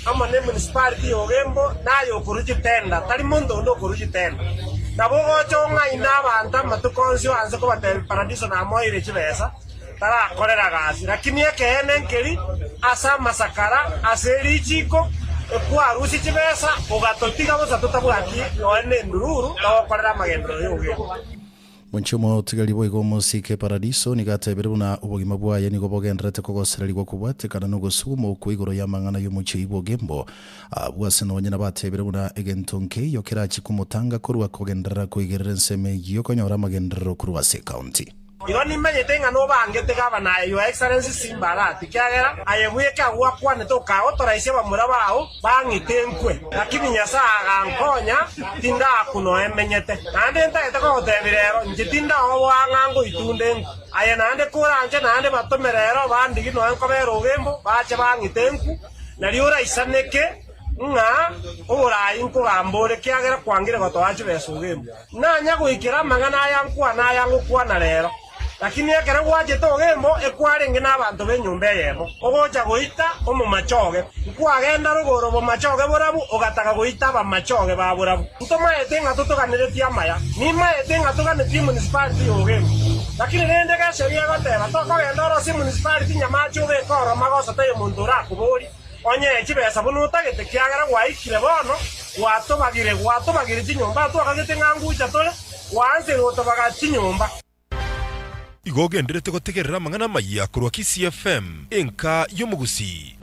amo ne municipality ya Ogembo naye okorua chitenda, tari monto onde okorua chitenda. Nabo ogocha ong'aine abanto amatuko onsi oanse kobatebia Paradiso namoeire chibesa, tarakorera gasi. Lakini ekeene nkeri ase amasakara, ase erichiko, ekwarusia chibesa, ogatotiga bosa totabwati nonya nendururu togokorera amagenderero y'obogenki. Monche omotigari boigo omosike Paradiso nigo atebire buna obogima bwaye nigo bogendererete kogosererigwa kobwatekana nogosuguma okwo igoro y'amang'ana y'omochie oyio bw'ogembo. Abwo ase nonye nabatebire buna egento nkeiyo kerachi komotanga korwa kogenderera koigerera ensemo eyio konyora amagenderero korwa ase ekaunti. Igo nimanyete ng'a nobangete gavana aye, Your Excellency Simba Arati, ekiagera aye bweka gwakwanete okagotoraisia abamura bao bang'ite nkwe. Lakini Nyasae agankonya, tindakwa noe menyete. Naende ntagete kogotebia rero, inche tindaoboa ng'a ngoitunde nkwe. Aye naende koranche naende batome rero bandigie noe nkobera ogembo, bache bang'ite nkwe, nario oraisaneke ng'a oborai nkogamba ore, ekiagera kwangire gotoa chibesa ogembo. Nanya goikera amang'ana aya nkwana aya ngokwana rero. Lakini ekero gwachete ogembo ekwarenge nabanto b'enyomba eyemo, ogocha goita omomachoge, nkwagenda rogoro bomachoge borabu, ogataka goita abamachoge ba borabu. Ntomaete ng'a totoganeretie amaya, nimaete ng'a toganetie emunicipality y'ogembo. Lakini rende gesheria egoteba, tokogenda orosie emunicipality nyamache obeke oroma gose taiyo monto orakoborie. Onye chibesa buna otagete, ekiagera gwaikire bono, gwatobagire, gwatobagire chinyomba, twakagete ng'a ngucha tore, gwaansire gotobaga chinyomba. Igo ogenderete gotegerera amang'ana amayia korwa Kisii FM, enka y'omogusii.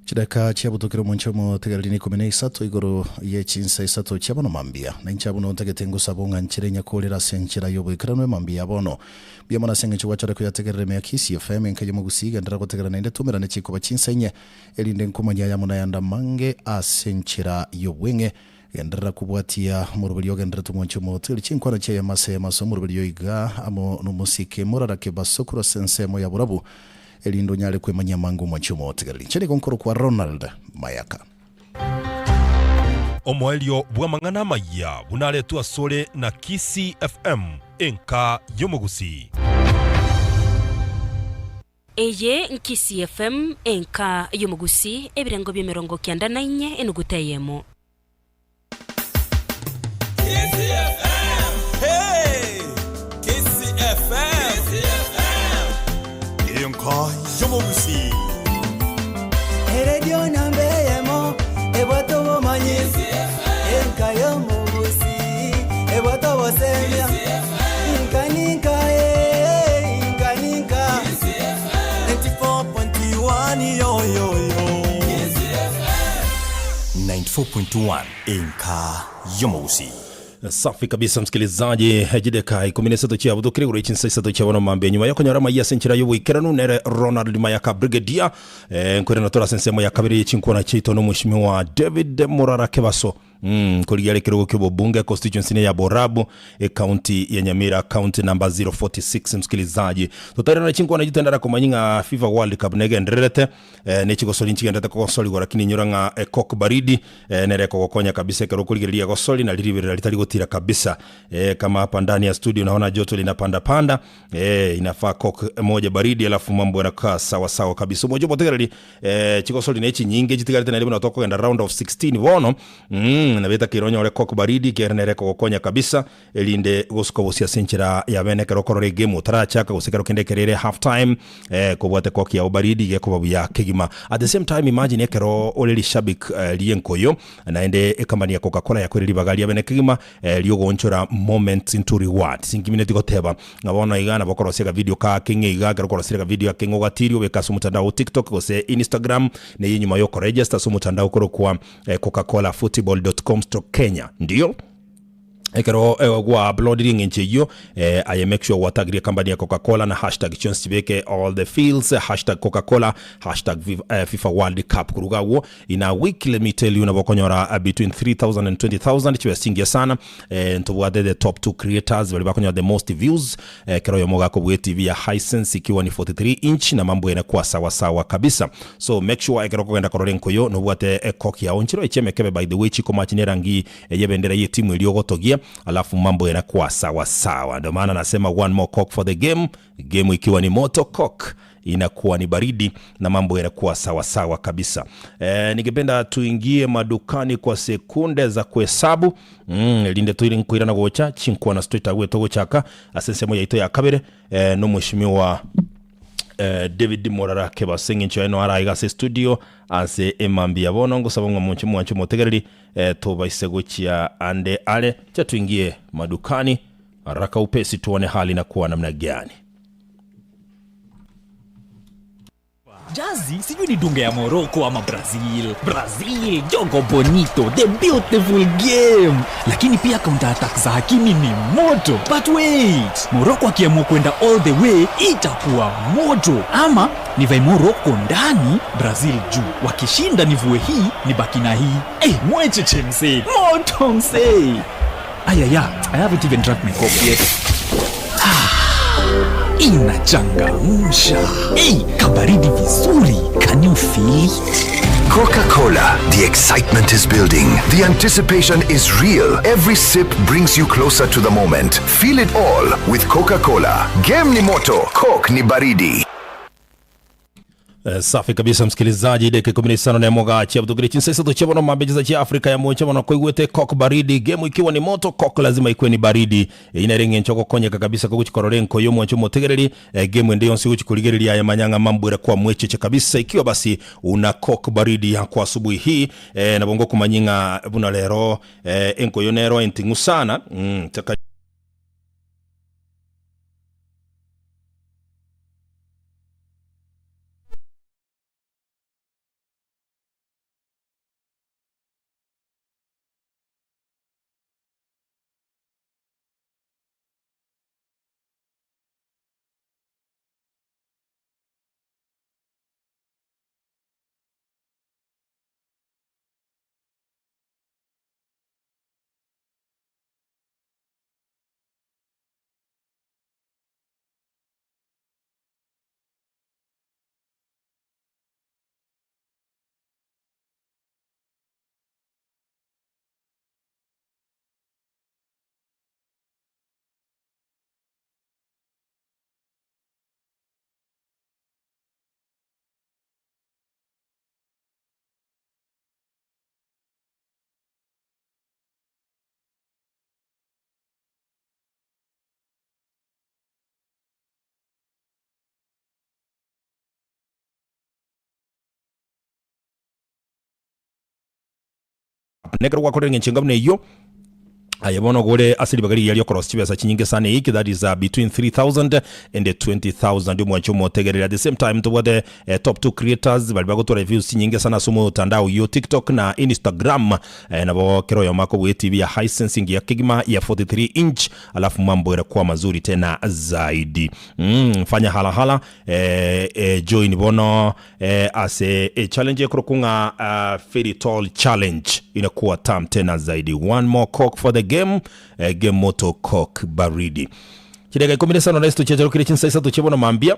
Chidaka chiabutokire omonche omotegereri na ikomi na isato igoro ye chinsa isato chia bono mambia. Na inche abwo nontagete ngosaba ng'a nchere nyakorere ase enchera y'oboikeranu emambia ya bono. Mbuya mono ase engencho gwachora koyategerera ime ya Kisii FM enka y'omogusii genderera gotegerera naende tumerane chikoba chinsa inye erinde nkomanya ayamo nayande amange ase enchera y'obweng'e. Genderera kobwatia omoroberio ogenderete omwanchi omotegereri chinkwana chi'eyemo ase eyemo ase omoroberio oiga amo nomosike morarake basokoro ase ensemo ya borabu erinde onyare kwemanyia amange omwanchi omotegereri. Inche nigo nkorokwa Ronald Mayaka. Omoerio bw'amang'ana amayia buna aretwe asore na Kisii FM, enka y'omogusii. Eye n'Kisii FM, enka y'omogusii, ebirengo bi'emerongo kianda na inye enuguta eyemo. Enka y'omogusii. Eredio namba eyemo ebwate obomanyi enka y'omogusii ebwate obosemia inka ninka eh, inka ninka 94.1 yo yo yo 94.1 enka y'omogusii. Safi kabisa msikilizaji, chideka ikumi na isato chiabutokire igoro chinsa isato chia bono mambia nyuma yokonyora amaiyo ase enchera y'oboikeranu nere Ronald Mayaka Brigadier eh, nkoirana tore ase ensemo ya kabere ye chinkwana chiaito na omweshimiwa David Murara Kebaso. Nkorigia are ekerogo kia obobunge constituency ne ya Borabu ecounty ya Nyamira county number 046 msikilizaji. Totairana chinkwana echio tendara komanya ng'a FIFA World Cup negendererete eh, ne chigosori nchigenderete kogosorigwa lakini inyora ng'a ekok baridi eh, nere ekogokonya kabisa ekero okorigereria egosori na riberera ritari gotira kabisa eh, kama hapa ndani ya studio naona joto linapanda panda eh, inafaa coke moja baridi alafu mambo yanakaa sawa sawa kabisa omoche omotegereri eh, chigosori ne chinyinge chitigarete naende buna tokogenda round of 16 bono nabetakeire onyore coke baridi ekiagera nere ekogokonya kabisa erinde gosuka bosio ase enchera ya bene ekero okorora egame otarachaka gose ekero kende ekero ere half time eh, kobwate coke yao baridi gekoba buya kegima. At the same time imagine ekero ore rishabik eh, rienkoyo naende ecompany ya Coca Cola yakoire ribaga ria bene kegima eh, riogoonchora moments into rewards. Inkimineti goteba ng'a bono iga nabo okorosia akavideo ka keng'e iga, ekero okorosia akavideo akeng'e ogatirie obeke ase omotandao o TikTok gose Instagram, neye nyuma yokoregister ase omotandao okorokwa eh, cocacolafootball.com/kenya. Ndiyo ekero eh, gwa uploadire eng'encho eyio eh, aye make sure gwatagirie company ya Coca-Cola na hashtag chionsi chibeke all the fields hashtag Coca-Cola hashtag FIFA, eh, FIFA World Cup koruga agwo In a week let me tell you nabo okonyora between 3000 and 20000 chibesa chingiya sana eh, ntobwate the top two creators baria bakonyora the most views eh, kero oyomo gakobua etv ya Hisense ikiwa ni 43 inch na mambo ene kwa sawa sawa kabisa so make sure ekero okogenda korora enkoyo nobwate ekoki yao nchiro echi emekebe by the way chikomachi ne erangi yebendera ye timu eria ogotogia alafu mambo ene kwa sawa sawa ndio maana nasema one more cock for the game game ikiwa ni moto cock inakuwa ni baridi na mambo yanakuwa sawa sawa kabisa. E, ningependa tuingie madukani kwa sekunde za kuhesabu linde toire nkoirana gocha chinkwana straight away togochaka ase ensemo yaito ya kabere e, no mheshimiwa eh, David Morara Kebase eng'encho yaye no araiga ase studio ase emambia bono ngosaba ng'a monche mwanche omotegereri eh, tobaise gochia ande are cha tuingie madukani haraka upesi tuone hali inakuwa namna gani. Jazi sijui ni dunge ya Morocco ama Brazil. Brazil, jogo bonito, the beautiful game. Lakini pia counter attack za Hakimi ni moto. But wait, Morocco akiamua kwenda all the way itakuwa moto. Ama nivae Morocco ndani, Brazil juu. Wakishinda nivue hii, nibaki na hii. Eh, mwecheche msee. Moto msee. Ayaya, I haven't even drank my coffee yet. Inachangamsha. Hey, kabaridi vizuri. Can you feel it? Coca Cola. The excitement is building. The anticipation is real. Every sip brings you closer to the moment. Feel it all with Coca Cola. Game ni moto, Coke ni baridi. Eh, safi kabisa msikilizaji dakika kumi na isano na moga chia butugire chinsa isato chia bono mambe chisa chia Afrika ya mocha bono koigwete cock baridi game ikiwa ni moto cock lazima ikuwe ni baridi e, inere ng'encho gokonyeka kabisa kogochikorora enkoyo omwancho omotegereri e, game ende yonsi gochikorigereria aya manyang'a mambwera kwa mwecheche kabisa ikiwa basi una cock baridi yako asubuhi hii e, nabo ngokumanya ng'a buna lero e, enkoyo nero enting'u sana taka Nekero gwakorire eng'encho enga buna eyio, Aye bono ogore ase ribaga rigiya riokorosia chibesa chinyinge sana eiki that is between 3000 and 20000 omwanchi omotegereri at the same time tobwate eh, top 2 creators bari bagotwara views chinyinge sana ase omotandao yo TikTok na Instagram eh, nabo kera oyomo akobua TV ya Hisense engiya kegima ya 43 inch alafu mambo erakuwa mazuri tena zaidi mm, fanya halahala eh, eh, join bono eh, ase e challenge ekorokwa ng'a uh, Feritol challenge inakuwa tam tena zaidi one more coke for the game eh, game moto coke baridi chideka ikumi na isano na isato chiacharokire chinsa isato chia bono mambia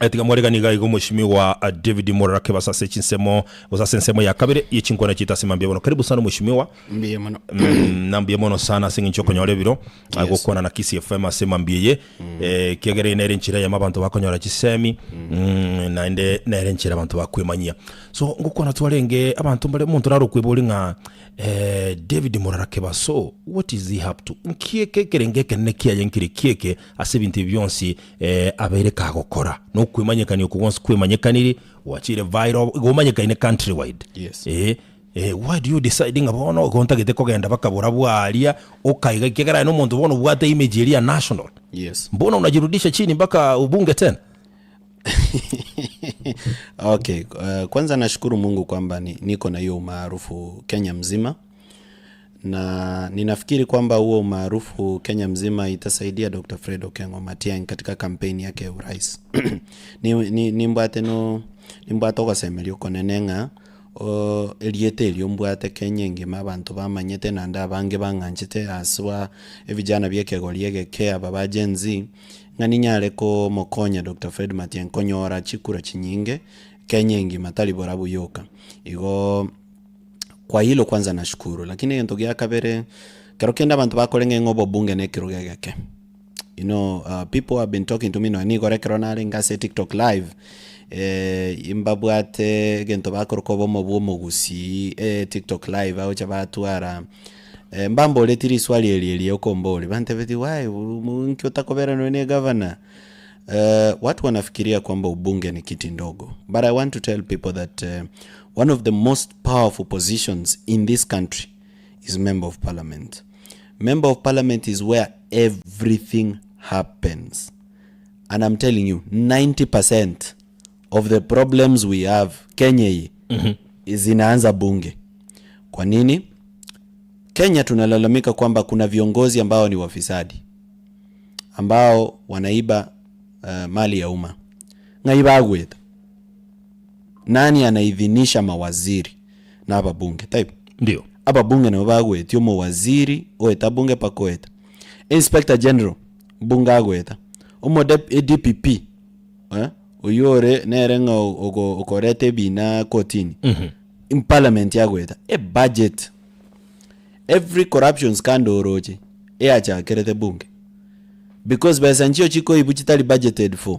Eh, tiga mwaregani iga igo mheshimiwa uh, David Murara Kebasa ase chinsemo gose ase ensemo ya kabere ye chinkwana chiaito ase mambia bono karibu sana mheshimiwa Mbuya mono. mm, na mbuya mono sana ase eng'encho okonyora ebiro Yes. gokwana na Kisii FM ase mambia eye Eh, ekiagera eye nere enchera eyemo abanto bakonyora chisemi mm, naende nere enchera abanto bakwemanyia so ngokwana twarenge abanto mbare omonto nare okweboria ng'a eh, David Murara Kebaso what is he up to nki eke ekerengo ekenene kiaye nkere ki eke ase ebinto ebi bionsi eh, abeire kagokora nokwemanyekania okwo gwonsi kwemanyekaniri gwachire viral igo omanyekaine country wide Yes. eh, Eh, why do you decide ng'a bono igo ntagete kogenda bakabora bwaria okaiga ekiagera aye nomonto bono obwate image eria ya national Yes. mbona unajirudisha chini mpaka ubunge tena Okay, kwanza nashukuru Mungu kwamba ni, niko na hiyo umaarufu Kenya mzima na ninafikiri kwamba huo umaarufu Kenya mzima itasaidia Dr. Fred Okengo Matiang'i katika kampeni yake ya urais. ni, ni, nimbwate no nimbwate ogosemeria okonene ng'a o, erieta erio mbwate Kenya engima abanto bamanyete naende abange bang'anchete haswa ebijana bia ekegori egeke aba ba Gen Z, ng'a ninyare komokonya Dr. Fred Matiang'i konyora chikura chinyinge Kenya engima tari borabu yoka. Igo kwa hilo kwanza nashukuru, lakini egento gia kabere, ekero kende abanto bakoreng'e ng'a obobunge na ekerogo egeke. You know, uh, people have been talking to me nonya nigo ekero narenge ase TikTok live, eh, mbabwate egento bakoroka obomo bwa omogusii eh, TikTok live bagocha batwara eh, mbamboretie riswali eri eria okomboria, bantebetie why nki otakobera nonya na egavana? Eh, watu wanafikiria kwamba ubunge ni kiti ndogo but I want to tell people that eh, one of the most powerful positions in this country is member of parliament. Member of parliament is where everything happens and I'm telling you 90% of the problems we have Kenya hii zinaanza bunge. Kwa nini? Kenya tunalalamika kwamba kuna viongozi ambao ni wafisadi ambao wanaiba uh, mali ya umma ng'ai bagweta nani anaidhinisha mawaziri na ababunge type Ndio. ababunge nabo bagwetia omowaziri oeta bunge mpaka oeta inspector general bunge agweta omo DPP eh, oyio ore nere ng'a ogo- okoreta ebina kotini mm parliament yagweta e budget every corruption scandal oroche eachakerete bunge because besa nchio chikoibwa chitari budgeted for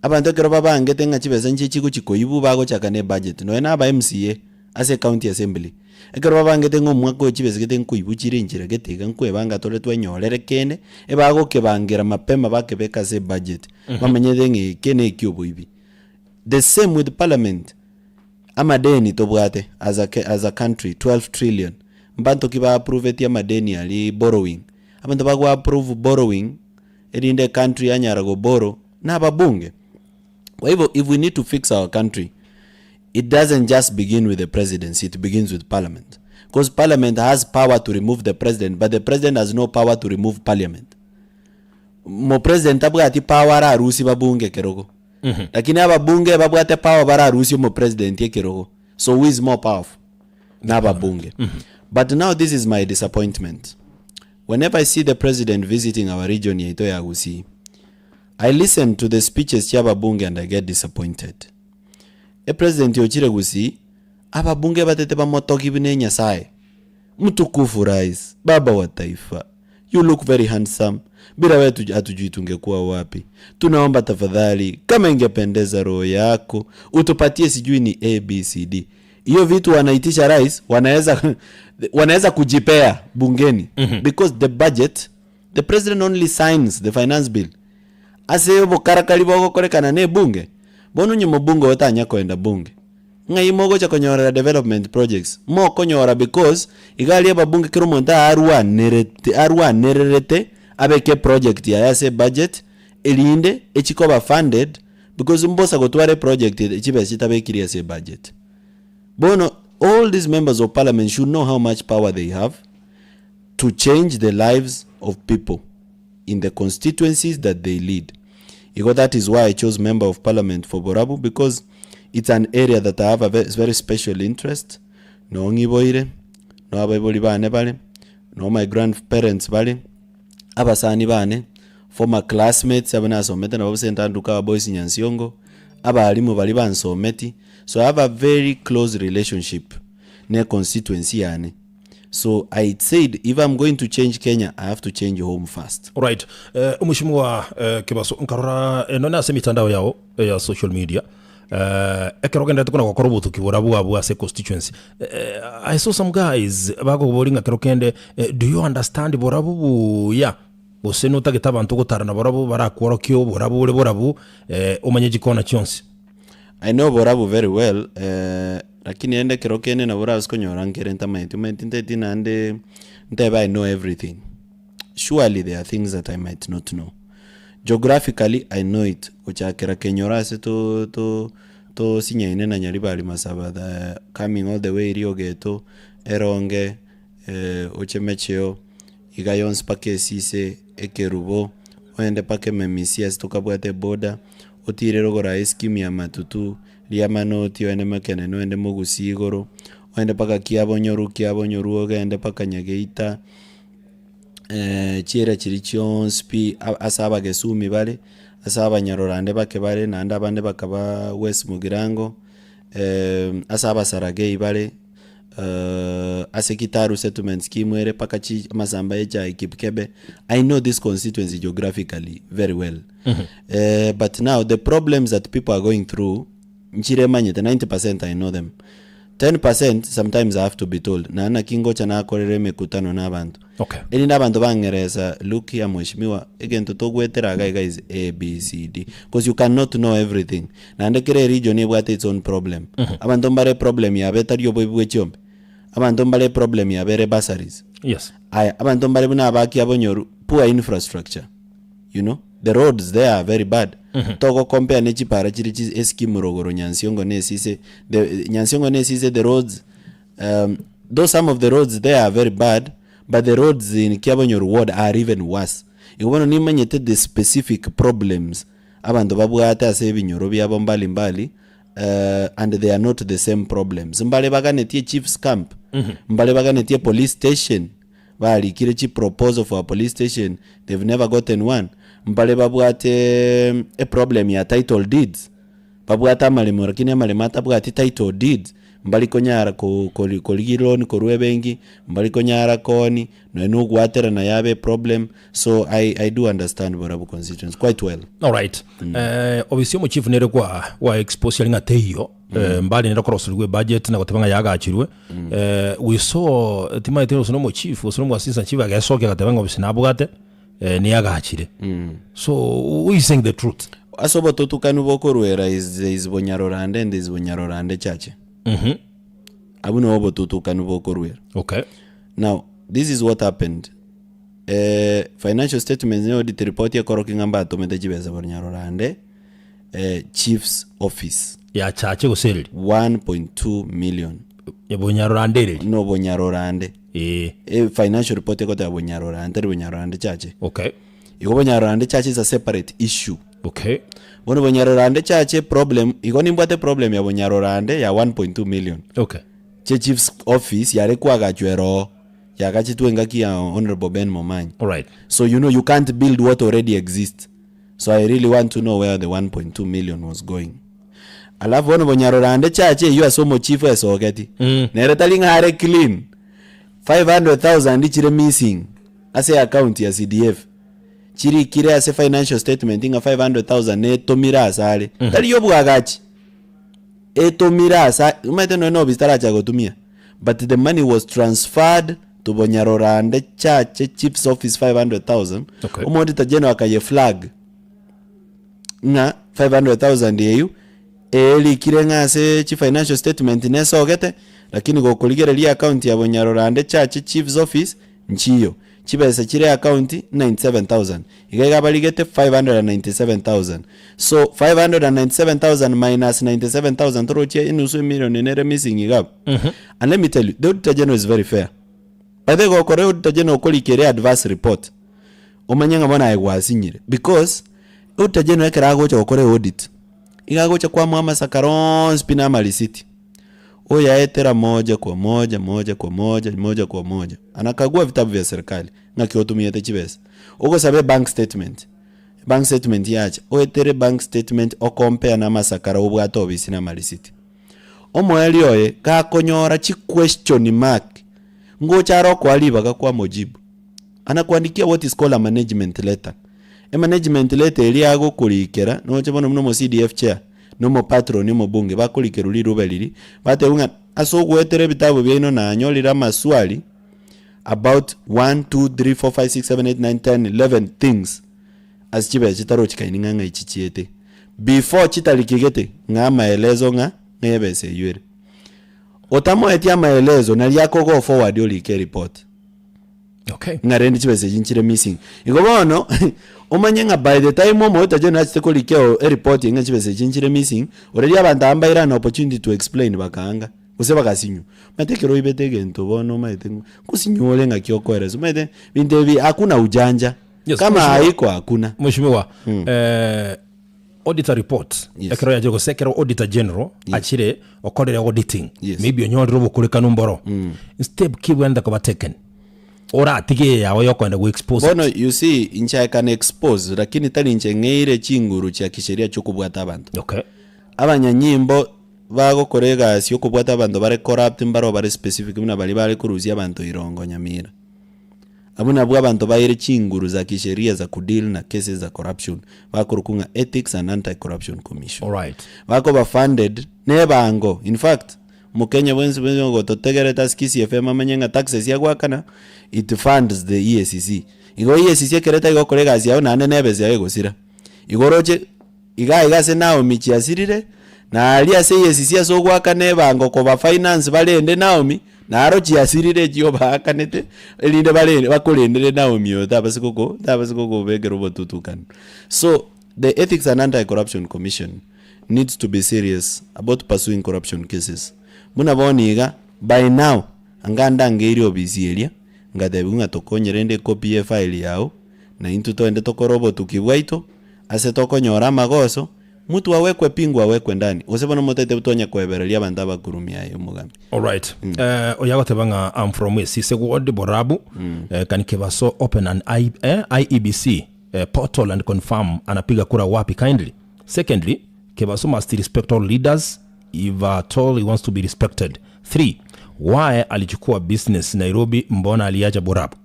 abanto ekero babangete ng'a chibesa nchie chigochi koibwa bagochaka na ebudget nonya na aba MCA ase ecounty assembly ekero babangete ng'a omwaka oyo chibesa gete nkoibwa chire enchera gete iga nkoebanga tore twenyorere kende ebagokebangera mapema bakebeka ase ebudget bamanyete ng'a eke na eki oboibi. The same with parliament amadeni tobwate as a, as a country 12 trillion mbanto ki ba approveti amadeni aria borrowing abanto bago approve borrowing erinde ecountry yanyara go borrow na ababunge. Kwa hivyo if we need to fix our country it doesn't just begin with the presidency it begins with parliament because parliament has power to remove the president but the president has no power to remove parliament. Omopresident tabwati power ararusie babunge ekerogo lakini ababunge babwate power bararusie omopresident ekerogo so who is more powerful na ababunge but now this is my disappointment whenever i see the president visiting our region yaito ya Gusii i listen to the speeches chia ababunge and i get disappointed epresident ochire Gusii ababunge batete bamotogi buna enyasaye mtukufu rais baba wa taifa you look very handsome bila wewe hatujui tungekuwa wapi tunaomba tafadhali kama ingependeza roho yako utupatie sijui ni abcd hiyo vitu wanaitisha rais wanaweza wanaweza kujipea bungeni because the budget the president only signs the finance bill ase obokarakari bogokorekana na ebunge bono onye mobunge otanya koenda bunge. Ng'ai mogocha konyorera development projects? Mokonyora because iga aria ababunge kera omonto arwanerete arwanererete abeke eproject yaye ase ebudget erinde echi koba funded because mbosa gotwara eproject eye chibesa chitabekiri ase ebudget. Bono all these members of parliament should know how much power they have to change the lives of people in the constituencies that they lead. Igo that is why I chose member of parliament for Borabu because it's an area that I have a very special interest, noo ng'iboire, noo abaibori bane bare, noo my grandparents bare, abasani bane, former classmates abwo nasomete nabo St Andrew Kawa Boys Nyansiongo, abalimu baria bansometi, so I have a very close relationship ne constituency yane. So I said if I'm going to change Kenya I have to change home first. Alright, eh, omweshimiwa eh, Kebaso nkarora eh, nonye ase emitandao yao eh, ya social media eh, ekero ogenderete kona gokora obotuki boria bwabwo ase constituency eh, I saw some guys bakoboria ng'a kero kende eh, do you understand borabu buya gose notagete abanto ogotara nabarabwo barakworokie oborabu bore borabu eh, omanye chikona chionsi. I know Borabu very well eh, lakini rende ekero kende nabo orase konyora nkere ntamanyeti omanyeti ntaeti naende ntebe I know everything. Surely there are things that I might not know. Geographically I know it, gochakera Kenyoro ase to to tosinyaine na Nyaribari Masaba the coming all the way Riogeto, Eronge, oche Mecheo, iga yonsi mpaka esise, ekerubo, ogende mpaka ememisia ase tokabwate eboda, otirere ogora escheme ya matutu, riamanoti ogende mokenene ogende mogusi igoro, ogende mpaka kiabonyoru kiabonyoru ogende mpaka nyageita, chiira chiria chionsi pi ase abagesumi bare, ase abanyarorande bake bare, naende abande bakaba west mugirango, ase abasaragei bare. ase Kitaru settlement scheme ere mpaka chi amasamba ya echae Kipkebe, I know this constituency geographically very well. Eh, but now the problems that people are going through nchire manyete 90% I know them 10% sometimes I have to be told na naki ngocha nakorera emekutano na abanto Okay. erinde abanto bang'eresa look here mheshimiwa egento togwetera iga iga is A B C D because you cannot know everything Naende kera eregion ebwate its own problem. Abanto mbare eproblem yabo etari oboibi bwe chiombe, abanto mbare eproblem yabo ere bursaries. Yes. Aya, abanto mbare buna abaki abonyoru, poor infrastructure, you know, the roads there are very bad. Togo compare ne chipara chire chi escheme rogoro Nyansiongo ne esise, the Nyansiongo ne esise the roads um, though some of the roads there are very bad, but the roads in Kiabonyoru ward are even worse. Igo bono nimanyete the specific problems Abanto babwate ase ebinyoro biabo mbali mbali and they are not the same problems. Mbare baganetie chief's camp, mbare baganetie police station, barikire chi proposal for a police station, they've never gotten one. Mbare babwate eproblem ya title deeds, babwate amaremo lakini amaremo atabwati title deeds, mbari konyara ko- kori korigia loan korwa ebenki, mbari konyara koni, Nonya na ogwaterana yabe eproblem, so I, I do understand Borabu constituency quite well. Alright. Eh, obisi omochief nere kwa gwa expose ari ng'a teiyo eh, mbali nere koroserigwa ebudget na goteba ng'a yagachirwe eh, we saw timaete gose na omochief gose na omoassistant chief agesokia agateba ng'a obisi nabwate eh, neyagachire so who is saying the truth Ase obototukanu bokorwera is there is Bonyarorande and there is Bonyarorande chache. Mhm. Abwo nabo obototukanu bokorwera. Okay. Now, this is what happened. Eh, financial statements ne audit report ekorokia ng'a mbatomete chibesa Bonyarorande eh, chief's office. Yachache gose ereri? 1.2 million. Ya Bonyarorande ereri? No Bonyarorande. Eh. E financial report egoteba Bonyarorande tari Bonyarorande chache. Okay. Igo Bonyarorande chache is a separate issue. Okay. Bono Bonyarorande chache problem, igo nimbwate problem ya Bonyarorande ya 1.2 million. Okay. Che chief's office yare kwagachwa eroo, yagachetwe engaki ya Honourable Ben Momanyi. Alright. So you know you can't build what already exists. So I really want to know where the 1.2 million was going. Alafu bono Bonyarorande chache eywo ase omochief esogeti. Mm. Nere tari ng'a are clean. 500,000 chire missing ase account ya CDF. Chirikire ase financial statement ng'a 500,000 netomire asare. Tari yobwagachi. Etomire asa omanyete nonya na ofisi taracha gotumia but the money was transferred to Bonyarorande Chache chief's office 500,000 Okay. Omo auditor general akaye flag ng'a 500,000 eywo. Erikire ng'a ase chi financial statement nesogete, lakini gokorigereria account ya Bonyarorande Church Chief's Office nchiyo. Chibesa chire account 97,000. Iga iga barigete 597,000. So 597,000 minus 97,000 torochie enusu emilion nere missing iga abwo. And let me tell you, the Auditor General is very fair. By the way, gokora Auditor General okorika ere adverse report, omanye ng'a bono aye gwasinyire because Auditor General ekero agocha gokora eaudit, Iga agocha kwamoa amasakara onsi pi na amarisiti, oyaetera moja kwa moja, moja kwa moja, moja kwa moja. Anakagua vitabu vya serikali, ng'aki otumiete chibesa. Ogosaba ebank statement, ebank statement yacha, oetere bank statement okompare na amasakara obwate obisi na amarisiti. Omoerio oye, gakonyora chiquestion mark, ngocha are okoa ribaga kwamojibu. Anakuandikia what is called a management letter. Emanagement letter eria agokorikera noche bono buna omo CDF chair na omo patron omobunge bakorikerwa rirube riria batebiwa ng'a ase ogoetera ebitabu biaino nanyorire amaswali about 1, 2, 3, 4, 5, 6, 7, 8, 9, 10, 11 things ase chibesa chitarochikaini ng'a ng'ai chichiete. Before chitarikigete ng'a amaelezo ng'a ng'a ebesa eywo ere. Otamoeti amaelezo naria akogo forward orike ereport. Okay. Ng'a rende chibesa echi nchire missing. Igo bono, omanye ng'a by the time omoyo otache nachete korika eo eripoti ng'a chibesa echi nchire missing, already abanto aba mbaire an opportunity to explain bakaanga, gose bagasinywa. Omanyete ekero oibete egento bono omanyete ng'a ngosinywa ore ng'aki okoeresa, omanyete binto ebi hakuna ujanja, Yes, kama mheshimiwa. haiko hakuna. Mheshimiwa, eh, auditor report ekero yachire gose ekero auditor general achire okorire auditing maybe onyorire obokorekanu mboro step ki bwende koba taken oratige eye yao yokoenda go expose Bono you see inche I can expose lakini tari inche ng'eire chinguru chia kisheria chiokobwata abanto. Okay. Abanyanyimbo bagokora egasi yokobwata abanto bare corrupt mbaro bare specific buna baria bare korusia abanto irongo Nyamira. Abwo nabwo abanto baire chinguru za kisheria za kudeal na cases za corruption, bakorokwa ng'a Ethics and Anti-Corruption Commission. Alright. Bakoba funded nebango, in fact, Mokenya bwensi bwensi ogototegerete ase Kisii FM amanye ng'a taxes agoakana, it funds the EACC. Igo EACC ekero etari gokora egasi yabo naende nebesa yago egosira. Igo oroche iga iga ase Naomi chiasirire, na aria ase EACC ase ogoakana ebango koba finance barende Naomi, Naro chiasirire echio baakanete, erinde barende bakorendere Naomi oyo tabase goko tabase gokobekera obotutukanu. So the Ethics and Anti-Corruption Commission needs to be serious about pursuing corruption cases. Buna bono iga, by now, anga ndangeirie obisi eria, ngatebiwa ng'a tokonyere rende ecopy ye efile yao, na intwe togende tokore obotuki bwaito, ase tokonyora amagoso, Mutu awekwe pingu awekwe ndani, gose bono motaete tonya koebereria abanto abakurumia aye omogambi. Alright. Eh, oyo agoteba ng'a I'm from Esise ward Borabu. Eh, can Kebaso open an I, eh, IEBC eh, portal and confirm anapiga kura wapi kindly? Secondly, Kebaso must respect all leaders if at all he wants to be respected. Three, why alichukua business Nairobi mbona aliacha Borabu?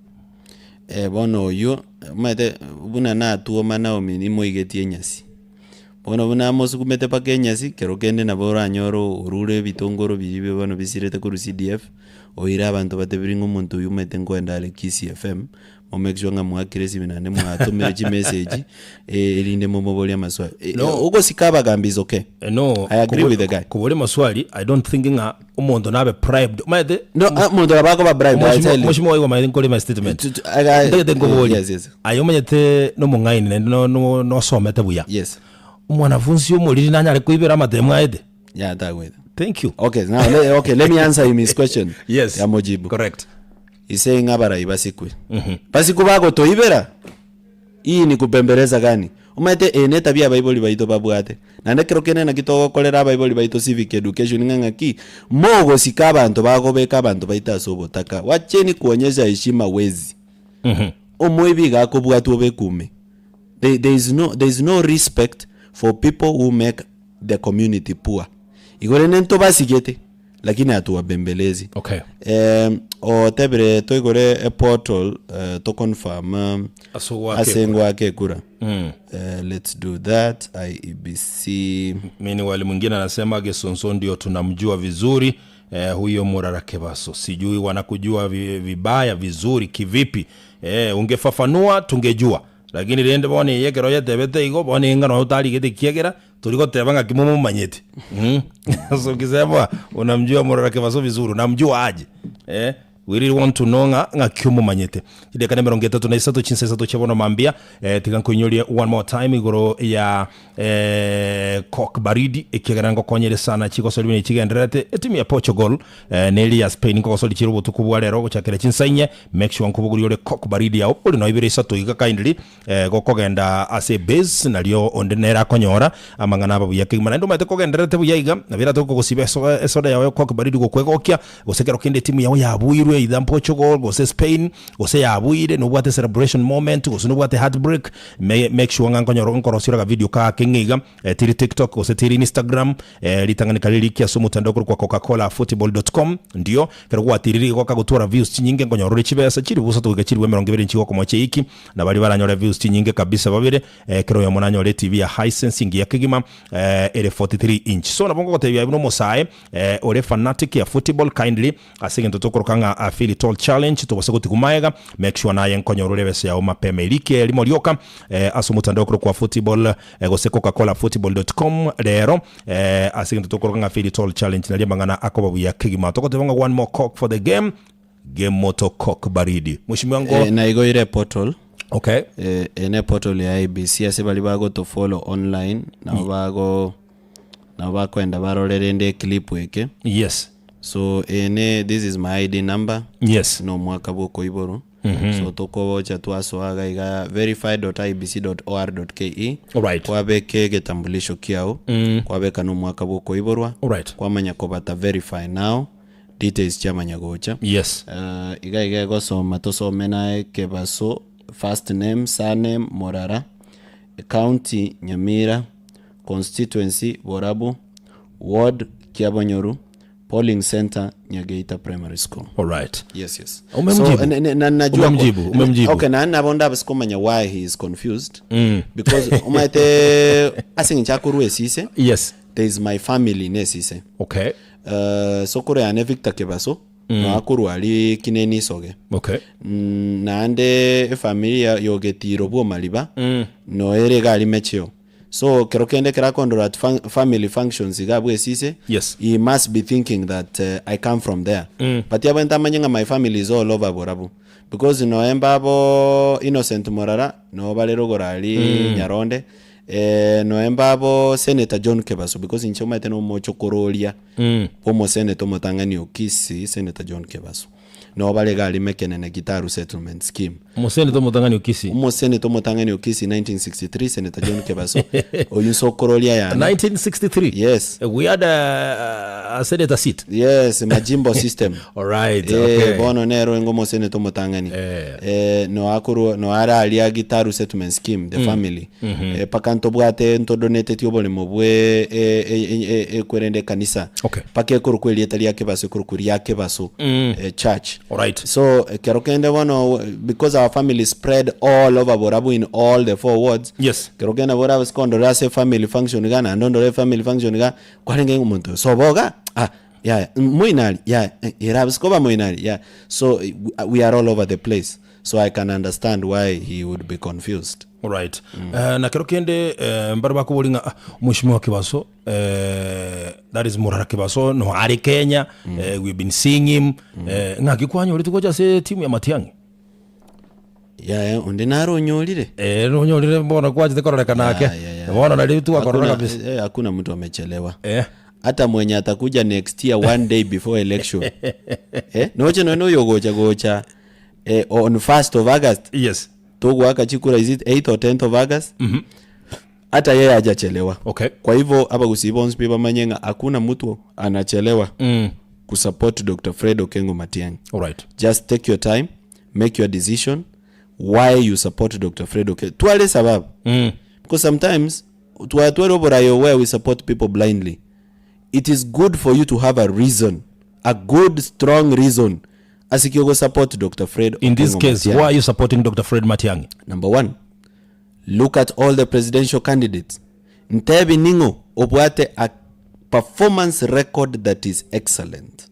Eh, bono oyio, omanyete buna natwoma Naomi nimoigetie enyasi. Bono buna amosugumete mpaka enyasi, kero kende nabo oranyore orure ebitongoro biria bia bono bisirete korwa CDF, oire abanto batebirie ng'a omonto oyio omanyete nkoenda are Kisii FM, mo make sure ng'a mwakire esimi naende mwatomire chimessage, erinde momoborie amaswali. No. Ogosika abagambi is okay. No, I agree with the guy. koboria amaswali, I don't think ng'a omonto nabe bribed. Omanyete, No, ah, omonto nabo akoba bribed, I tell you. Mheshimiwa igo omanyete nkore my statement. Ntagete nkoborie. Yes, yes. Aye omanyete nomong'aini naende no- no- nosomete buya. Yes. Omwanafunsi omoriri nanyare koibera amatemo aete? Yeah, tagwete. Thank you. Okay, now le, okay, let me answer him his question. Yes. Yamojibu. Correct. He's saying abarai basikwe. Basikwe bagotoibera. Hii ni kupembeleza gani? Omanyete eye netabia abaibori baito babwate. Naende ekero kende naki togokorera abaibori baito civic education ng'a ng'aki, mogosika abanto bagobeka abanto baito ase obotaka. Wacheni kuonyesha heshima wezi. Omoibi iga akobwatwa obekwe ime. There, there is no, there is no respect for people who make the community poor. Igo rende ntobasigete, lakini hatuwabembelezi. Okay. Eh, otebire toigore eportal eh, to confirm Ase ogoaka ase ekura. ngoaka ekura. Mm. Eh, let's do that IEBC. Meanwhile mwingine anasema Gesonso ndio tunamjua vizuri eh, huyo Murara Kebaso sijui wanakujua vibaya vizuri kivipi eh, ungefafanua tungejua lakini rende bono eye ekero oyetebete igo bono enga noyo otarigete ekiagera Tori goteba ng'aki momomanyeti. Mm. So ukisema unamjua Morara Kebaso vizuri, unamjua aje? Eh? We really want to know ng'a ng'aki omomanyete. Chidakika na emerongo etato na isato chinsa isato chia bono mambia eh, tiga nkoinyorie one more time igoro ya eh, Coke baridi ekiagera ngokonyere sana chigosori buna chigendererete etimu ya Portugal eh, na eri ya Spain nkogosori chire obotuko bwa rero gochakera chinsa inye make sure nkobogoria ore Coke baridi yao ore no ibere isato iga kindly Eh, gokogenda ase ebase nario onde nere akonyora amang'ana aba buya kegima. Naende omanyete kogendererete buya iga, nabo eratoke kogosiba eso esoda yao yokoa baridi gokwegokia, gose ekero kende etimu yao yabuirwe either Portugal gose Spain, gose yabuire nobwate celebration moment, gose nobwate heartbreak, me make sure ng'a nkonyora nkorosia ore akavideo kake ng'a iga, tiri TikTok gose tiri Instagram, ritang'ani kare rikia ase omotandao okorokwa cocacolafootball.com, ndio, ekero gwatirire igo kagotwara views chinyinge nkonyora ore chibesa chilifu isato goika chilifu emerongo ebere nchigokomocha eiki. Na baria baranyore views chinyinge kabisa babere, kera oyomo nanyore eTV ya Hisense engiya kegima ere 43 inch. So nabo ngogotebia aye buna omosae ore fanatic ya football kindly ase egento tokoroka ng'a Philly Tall Challenge tobose gotigwa maega make sure naye nkonyora ore ebesa yao mapema eriki erimo rioka ase omotandao okorokwa football gose cocacolafootball.com rero ase egento tokoroka ng'a Philly Tall Challenge nario amang'ana akoba buya kegima. Togoteba ng'a one more coke for the game. Gemoto coke baridi. Mheshimiwa ngo. Eh, naigoire portal. Okay. Eh, ene portal ya IEBC ase baria bagoto follow online nabo bago nabo bakoenda barore rende eclip eke. Yes. So ene this is my ID number. Yes. Na omwaka bwa okoiborwa. So tokogocha twasoa iga iga verify.iebc.or.ke. Alright. Kwabeka egetambulisho kiao. Kwabeka na omwaka bwa okoiborwa. Alright. Kwamanya kobata verify now. Details chiamanya gocha. Yes. Iga iga egosoma tosome naye Kebaso, first name, surname, Morara, county, Nyamira, constituency, Borabu, ward, Kiabonyoru, polling centre, Nyageita Primary School. Alright. Yes, yes. Umemjibu? So, na- najua Umemjibu, umemjibu. Okay, na nabo ndabase komanya why he is confused. Because omaete ase eng'encho akorwa esise. Yes. There is my family ne esise. Okay. Sokoro yane Victor Kebaso noa korwa aria Kineni Isoge. Okay. Naende efamiri ya yogetiro bwa Omariba noyo ere iga aria Mecheo. So kero kende ekero akondora at family functions iga abwo esise, Yes. he must be thinking that I come from there. But abwenerete amanye ng'a my family is all over Borabu. Because noe mbabo Innocent Morara noo bare rogoro aria Nyaronde, Noe mbabo Senator John Kebaso because inche omanyete nomochokoro oria bw'omoseneta omotang'ani o Kisii Senator John Kebaso. Noo bare iga aria Mekenene Gitaru Settlement Scheme. Omoseneta omotang'ani o Kisii. Omoseneta omotang'ani o Kisii 1963 Senator John Kebaso oyio nsokoro oria yane. 1963? Yes. We had a, a senator seat. Yes, majimbo system. Alright, Eh, okay. bono nere oenge omoseneta omotang'ani. Eh, no akorwa no are aria Gitaru Settlement Scheme, the family. Eh, mpaka ntobwate ntodonetetie oboremo bwe e- e- e- ekwerende ekanisa. Okay. Mpaka ekorokwa erieta ria Kebaso ekorokwa ria Kebaso eh, church. Alright. So ekero kende bono because our family spread all over Borabu in all the four wards. Yes. Ekero kende borabu sikondora ase family function iga naende ondore family function iga kwarenge ng'a omonto oyo soboga ah yaya moinari yaya erabe sikoba moinari yaya so we are all over the place so I can understand why he would be confused. Alright. Eh, na kero kende eh, mbare bakoboria ng'a ah, Mheshimiwa Kibaso eh, that is Morara Kibaso no are Kenya eh, we've been seeing him eh, ng'aki kwanyorete gocha ase timu ya Matiang'i Yaya onde naro onyorire. Eh, nonyorire bono kwachete kororekana ake Ya, ya, ya. bono nari twakorora Hakuna, kabisa eh, hakuna mtu amechelewa eh. hata mwenye atakuja next year one day before election eh, noche noene oyo ogocha gocha eh, on 1st of August yes togoaka chikura is it 8th or 10th of August mm -hmm. hata yeye hajachelewa okay. kwa hivyo abagusii bonsi pi bamanye ng'a hakuna mtu anachelewa kusupport Dr. Fred Okengo Matiang'i Alright. just take your time make your decision why you support Dr. Fred Okengo tware sababu because sometimes twatware oborayo where we support people blindly it is good for you to have a reason a good strong reason asiki ogo support Dr. Fred In this Okengo case, Matiang'i. why are you supporting Dr. Fred Matiang'i? Number one, look at all the presidential candidates. Ntebi ning'o obwate a performance record that is excellent.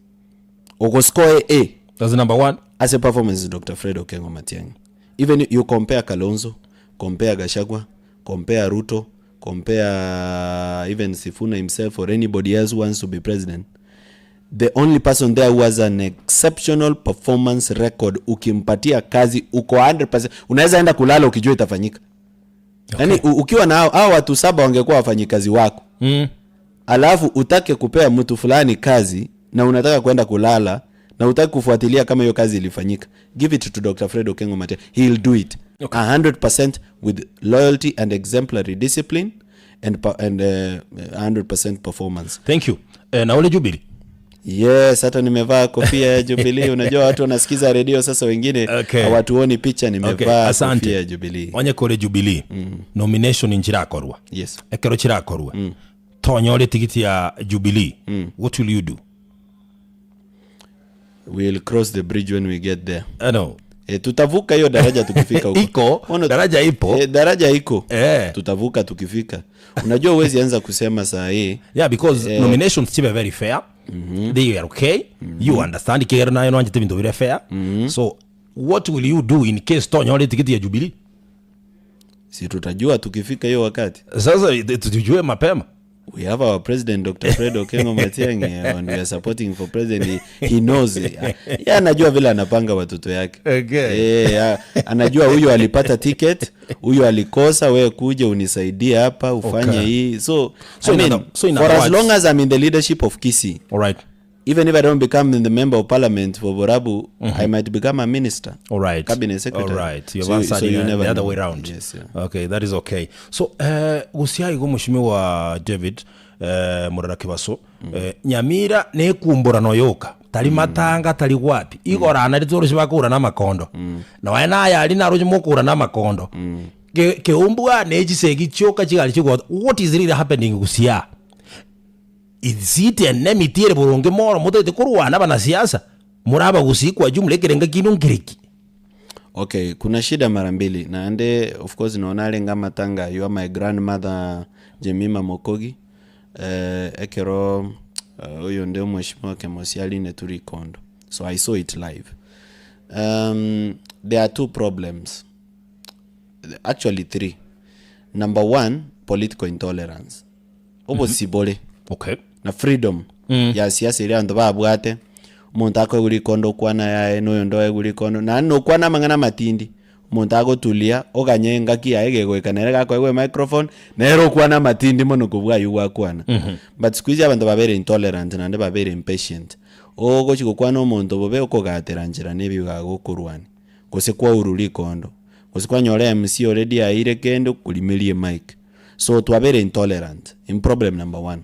Ogoscore A. That's number one. As a performance is Dr. Fred Okengo Matiang'i. Even you compare Kalonzo, compare Gachagua, compare Ruto, Compare even Sifuna himself or anybody else who wants to be president, the only person there who has an exceptional performance record, ukimpatia kazi uko 100%, unaweza enda kulala ukijua itafanyika. Okay. Yaani ukiwa na hao watu saba wangekuwa wafanyikazi wako alafu utake kupea mtu fulani kazi na unataka kwenda kulala na utaki kufuatilia kama hiyo kazi ilifanyika, give it to Dr. Fred Okengo Matiang'i, he'll do it 100% with loyalty and exemplary discipline and 100% performance. Thank you. Na ule Jubilee? Yes, hata nimevaa kofia ya Jubilee. Unajua watu wanasikiza redio sasa, wengine hawatuoni picha. Nimevaa Asante. kofia ya Jubilee. Onye kore Jubilee nomination nchirakorwa, ekero chirakorwa, tonyore tigiti ya Jubilee, what will you do? We'll cross the bridge when we get there. I know. Tutavuka hiyo daraja tukifika huko. Iko, daraja ipo. Daraja iko. Tutavuka tukifika. Unajua huwezi anza kusema saa hii. Yeah, because nominations chibe very fair. They are okay. You understand kero nayo nwanjete bintu bire fair. So what will you do in case tonyore tikiti ya Jubilee? Si tutajua tukifika hiyo wakati. Sasa tujue mapema. We have our president Dr. Fred Okengo Matiang'i and we are supporting for president. He knows. Yeye anajua vile anapanga watoto yake. Anajua huyu alipata ticket, huyu alikosa, wewe kuja unisaidie hapa ufanye hii. So, So I mean, in for other as words long as I'm in the leadership of Kisii. All right. Even if I don't become the member of parliament for Borabu, I might become a minister. All right. Cabinet secretary. All right. You've So answered you in never the other know. way round. Yes, yeah. Okay, that is okay. So, gusia igo mheshimiwa David Murara Kibaso, Nyamira nekumbura no yoka. Tari matanga tari wapi. Igorana ritoro shibakura na makondo. Na wae na yari na ruji mukura na makondo. Keumbwa nejisegi choka chigali chiko. What is really happening gusia? Isite nemitiere burungi moro mutete kurwana bana siasa muraba gusikwa jumla ekerenga kino nkiriki. Okay, kuna shida mara mbili na ande of course naona alenga matanga you are my grandmother Jemima Mokogi, ekero huyo ndio mheshimiwa Kemosiali Neturi Kondo, so I saw it live. There are two problems, actually three. Number one, political intolerance, obosibole na freedom ya siasa iria andu babwate. Omonto akoigwa rikondo okwana yaye, na oyondo aigwe rikondo, naende nokwana amang'ana amatindi, omonto agotulia oganye engaki yaye egegoika nere gakoegwa emicrophone nere okwana amatindi mono kobua aywo gwakwana. But siku hizi abanto babere intolerant naende babere impatient. Ogochi gokwana omonto bobe okogatera nchera na ebigo gokorwania gose kwauru rikondo gose kwanyora MC already aire kende okorimerie mic. So twabere intolerant in problem number one.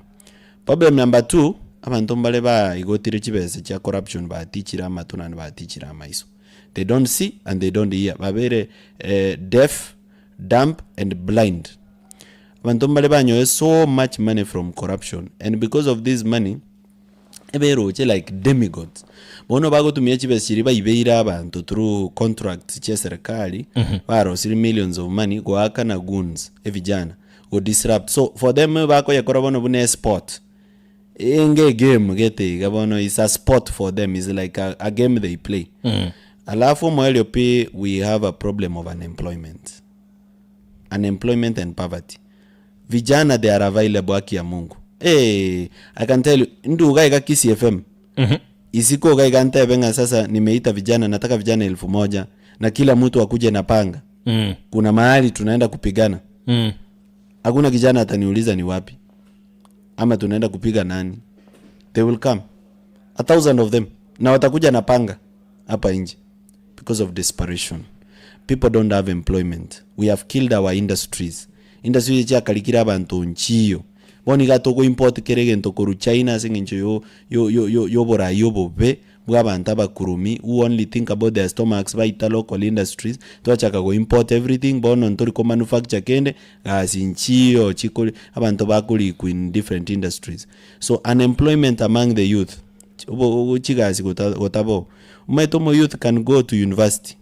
Problem number two, abanto mbare baigotire chibesa chia corruption batichire amatu naende batichire amaiso. They don't see and they don't hear. Babere deaf, dumb and blind. Abanto mbare banyoe so much money from corruption, and because of this money eberoche like demigods. Bono bagotumia chibesa chiria baibeire abanto through contracts chia serikali, barosire millions of money goaka na goons evijana go disrupt. So for them bakoyekora bono buna sport enge game gete iga bono is a sport for them, is like a game they play. Alafu mwelio pi we have a problem of unemployment. Unemployment and poverty. Vijana they are available, haki ya Mungu. Hey, I can tell you ndu ga Kisii FM. Isiko ga ikantebe nga sasa nimeita vijana, nataka vijana 1000 na kila mtu akuje na panga. Kuna mahali tunaenda kupigana. Hakuna kijana ataniuliza ni wapi ama tunaenda kupiga nani. They will come, 1,000 of them, na watakuja na panga hapa nje because of desperation. People don't have employment. We have killed our industries. Industries chiakalikira abantu nchiyo boni gato import kerege ntokoru China sing'encho yo yo yo yo yo borayi obobe bwa abantu abakurumi who only think about their stomachs baita local industries twachaka go import everything bono ntori ko manufacture kende gasi nchiyo chikoli abantu bakuri in different industries. So unemployment among the youth obo chigasi gotabo umaito mo youth can go to university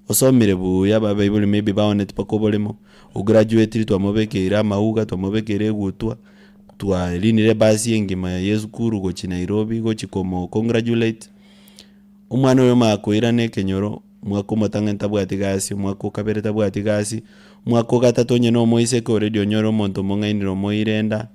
osomire buya babaibuli maybe baonete pakobolemo ograduate twamobekeire amauga twamobekeire egutwa twarinire basi engima ya esukuru gochi Nairobi gochi komo congratulate omwana oyo makoirana ekenyoro Omwaka omotang'ani tabwati gasi, omwaka o kabere tabwati gasi, omwaka o gatato onye na omoiseke already onyore omonto omong'ainire omoire enda,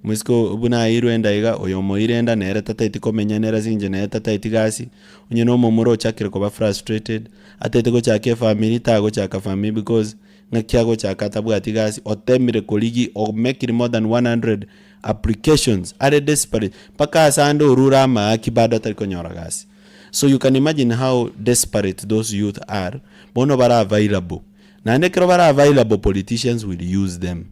omoiseke o buna airwe enda iga, oyo omoire enda nere tataeti komenya nere ase eng'encho nere tataeti gasi, onye na omomura ochakire koba frustrated, ataete gochaka efamiri tagochaka famiri because ng'aki agochaka atabwati gasi, otemire korigia omekire more than 100 applications, are desperate, mpaka ase ande orure amaaki bado atari konyora gasi. So you can imagine how desperate those youth are, bono bare available. Naende ekero bare available politicians will use them.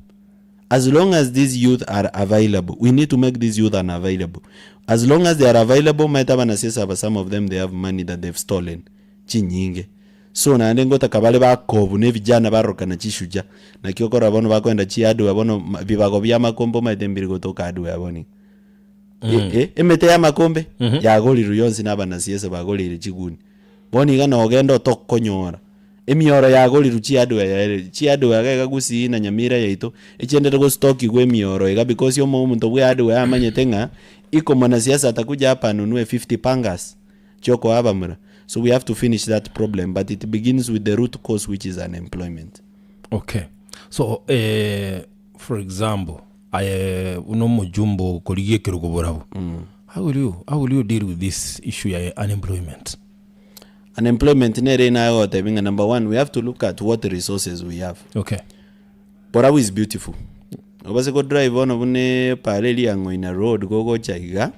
As long as these youth are available, we need to make these youth unavailable. As long as they are available, omanyete abanasiasa aba some of them they have money that they've stolen, chinyinge. So naende ngotaka bare bakobu na evijana barorokana chishuja. Naki okorora bono bakoenda chihardware bono bibago bia amakombe omanyete mbiri gotoka hardware bono iga. E- e- emete y'amakombe yagorirwe yonsi na abanasiasa bagoreire chiguni. Bono iga nogenda otokonyora, emioro yagorirwe chihardware yaerire, chihardware iga iga gusii na Nyamira yaito, echiendete gostokigwa emioro iga because omo omonto bwe hardware amanyete ng'a iko mwanasiasa atakuja hapa anunue 50 pangas chiokoa abamura. So we have to finish that problem but it begins with the root cause which is unemployment. Okay. So eh, for example, Aye buna omojumbe okorigia ekerogo borabu, how will you, how will you deal with this issue ya unemployment? Unemployment nere naye gotebia ng'a number one we have to look at what resources we have. Okay. Borabu is beautiful. Obase ko drive bono buna epara eria ya Ng'oina road gogocha iga,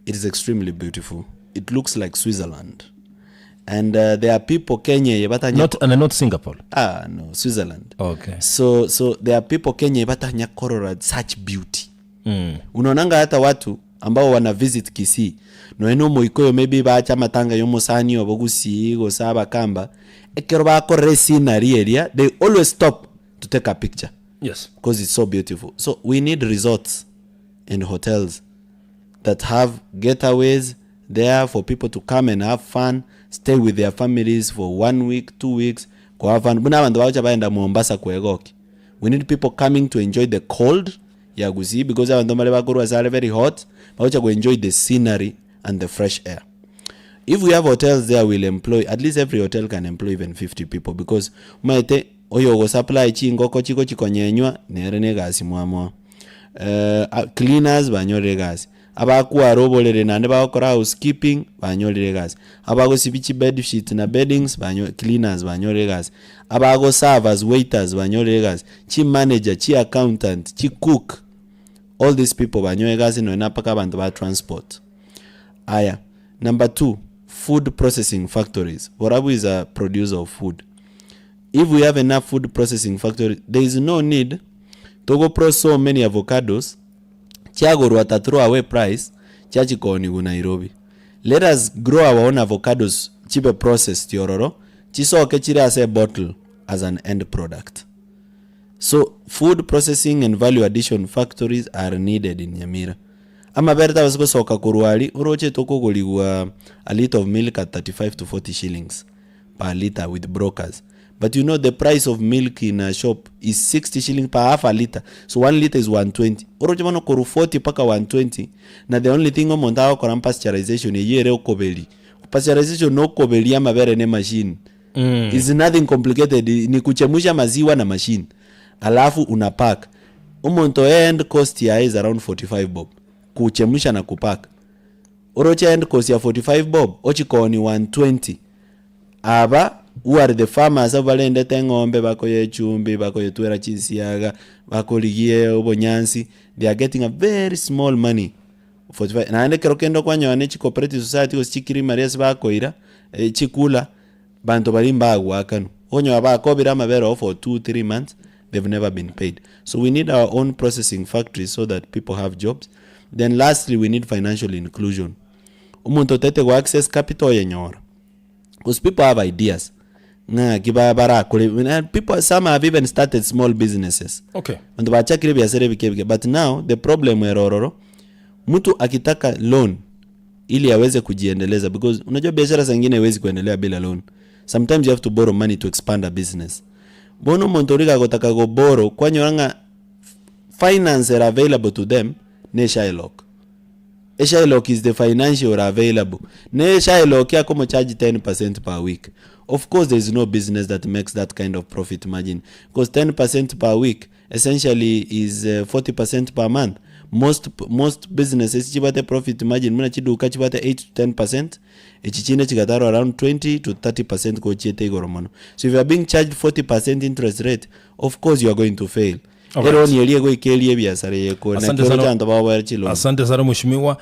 it is extremely beautiful. It looks like Switzerland. And uh, there are people Kenya eye batanya Not, and not Singapore. ah no Switzerland. Okay. So so there are people Kenya batanya korora such beauty. Mm. Unaonanga hata watu ambao wana visit Kisii noe na omoikoyo maybe bacha amatanga ya omosani obo Gusii gose Abakamba ekero bakorora escenery eria they always stop to take a picture Yes. because it's so beautiful. So we need resorts and hotels that have getaways there for people to come and have fun, stay with their families for one week, 2 weeks, ko have fun. Buna abanto bagocha bagenda Mombasa kwegokia. We need people coming to enjoy the cold ya Gusii because abanto mbare bakorwa ase are very hot, bagocha go enjoy the scenery and the fresh air. If we have hotels there we'll employ, at least every hotel can employ even 50 people because omanyete oyo ogosupply chingoko chigochi konyenywa nere na egasi mwamoa. Eh, cleaners banyorire egasi, abakwara oborere naende bagokora housekeeping banyorire egasi, abagosibia chibed sheet na beddings banyo cleaners banyorire egasi, abagoserve as waiters banyorire egasi, chimanager, chiaccountant, chicook, all these people banyorire egasi nonye na mpaka abanto ba transport. Aya, number two, food processing factories. Borabu is a producer of food. If we have enough food processing factory, there is no need togo process so many avocados chiagorwa at a throw away price chiachikoonigwa Nairobi. Let us grow our own avocados chibe processed ororo chisoke chire ase ebottle as an end product. So food processing and value addition factories are needed in Nyamira. Amabere tabasi gosoka korwa aria oroche tokogorigwa a litre of milk at 35 to 40 shillings per litre with brokers but you know the price of milk in a shop is 60 shillings per half a litre so 1 litre is 120 oroche bono korwa 40 mpaka 120 na the only thing omonto agokora mpasteurization eyio ere okoberi pasteurization nokoberia amabere ne machine is nothing complicated ni kuchemusha maziwa na machine alafu una pack omonto end cost yaye is around 45 bob kuchemusha na kupack oroche end cost ya 45 bob ochikooni 120 aba who are the farmers abwo barendete eng'ombe bakoyea echumbi bakoyetwera chinsiaga bakorigia obonyansi they are getting a very small money 45 naende ekero kende okwanyora ne chicooperative society gose chikirimaria ase bakoira chikula banto baria mbagoakanwa okonyora bakobire amabere oo for 2, 3 months they've never been paid so we need our own processing factories so that people have jobs then lastly we need financial inclusion omonto otete go access capital oyenyora because people have ideas ng'aki ba barakore and people some have even started small businesses Okay. banto bachakire ebiasara ebike ebike but now the problem ere ororo mtu akitaka loan ili aweze kujiendeleza because unajua biashara saa ingine haiwezi kuendelea bila loan sometimes you have to borrow money to expand a business bono omonto oria gagotaka goborrow kwanyora ng'a finance ere available to them ne shylock. Eshylock is the financial available. Ne Shylock akomocharge 10% per week. Of course there is no business that makes that kind of profit margin because 10% per week essentially is 40% per month. Most most businesses chibwate profit margin buna chiduka chibwate 8 to 10%, echi chinde chigatarwa around 20 to 30% gochiete igoro mono. So if you are being charged 40% interest rate, of course you are going to fail. Alright. Eroni eria egoika eria ebiasara eye ekore Asante naki oroche sana. abanto bagoboera chiloni. Asante sana mheshimiwa.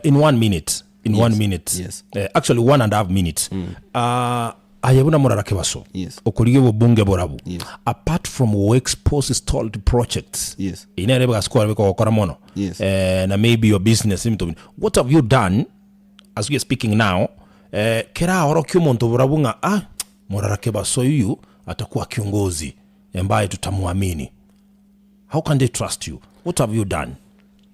In one minute, in one Yes, minute. yes. Actually one and a half minute. Aye buna morara kebaso. Yes. Okorigia obobunge borabu. Yes. Apart from expose stalled projects. Yes. Inere bagasikora bikogokora mono. Yes. Na maybe your business ebinto binde. What have you done as we are speaking now? Keraorokie omonto borabu ng'a ah morara kebaso oyio atakuwa kiongozi ambaye tutamuamini. How can they trust you? What have you done?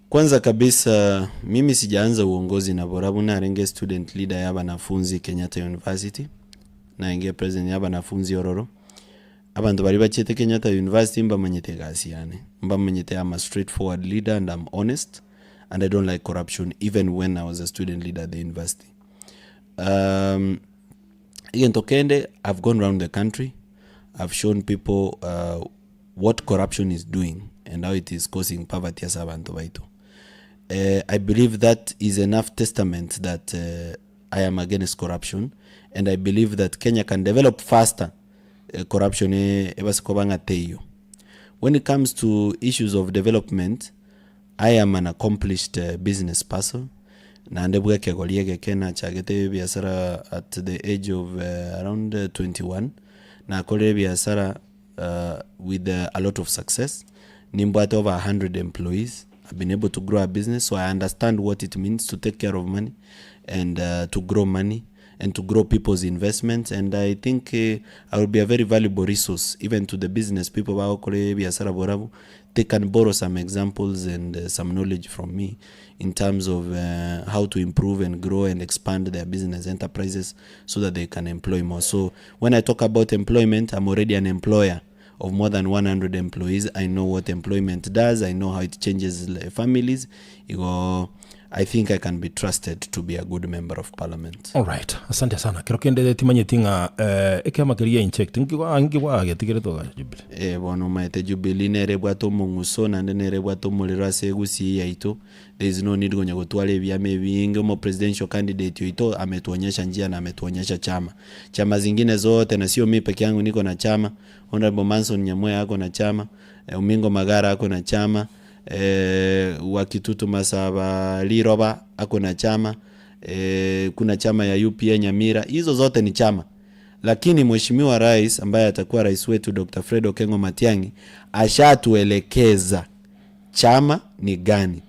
Kwanza kabisa mimi sijaanza uongozi na borabu narenge student leader ya banafunzi Kenyatta University naingia president ya banafunzi ororo abanto bari bachete Kenyatta University mbamanyete egasi yane mbamanyete I'm a straightforward leader and I'm honest and I don't like corruption even when I was a student leader at the university. Um, egento kende I've gone round the country I've shown people uh, what corruption is doing and how it is causing poverty ase abanto baito. Eh, I believe that is enough testament that eh, I am against corruption and I believe that Kenya can develop faster eh, corruption eh, ebase koba ng'a teiyo. When it comes to issues of development, I am an accomplished eh, business person naende bwa ekegori egeke nachagete ebiasara at the age of eh, around eh, 21 nakorire ebiasara with a lot of success nimbwate over 100 employees I've been able to grow a business so I understand what it means to take care of money and to grow money and to grow people's investments and I think I will be a very valuable resource even to the business people bagokora ebiasara borabwo they can borrow some examples and some knowledge from me in terms of how to improve and grow and expand their business enterprises so that they can employ more. So when I talk about employment, I'm already an employer of more than 100 employees. I know what employment does. I know how it changes families. Igo I think I can be trusted to be a good member of parliament. Alright, asante sana. Kero kende timanyeti ng'a eh, ekiama keria inche nkigwa nkigwa getigerete iga Jubilee. Eh, bono omanyete Jubilee nere ebwate omong'uso naende nere ebwate omorero ase egusii yaito. There is no need konya gotwara ebiama ebinge, omo presidential candidate oito ametuonyesha njia na ametuonyesha chama. Chama zingine zote na sio mi peke yangu niko na chama, Honorable Manson Nyamweya ako na chama, Omingo Magara ako na chama, wa Kitutu Masaba Liroba ako na chama, kuna chama ya UPA Nyamira, hizo zote ni chama. Lakini Mheshimiwa Rais ambaye atakuwa rais wetu Dr. Fred Okengo Matiang'i ashatuelekeza chama ni gani.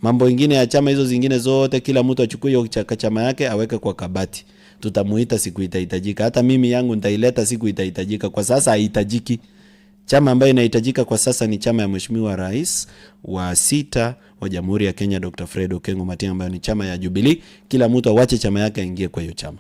Mambo ingine ya chama hizo zingine zote, kila mtu achukue hiyo chama yake aweke kwa kabati. Tutamuita siku itahitajika. Hata mimi yangu nitaileta siku itahitajika. Kwa sasa haihitajiki. Chama ambayo inahitajika kwa sasa ni chama ya Mheshimiwa Rais wa sita wa Jamhuri ya Kenya Dr. Fred Okengo Matiang'i ambayo ni chama ya Jubilee. Kila mtu awache chama yake aingie kwa hiyo chama.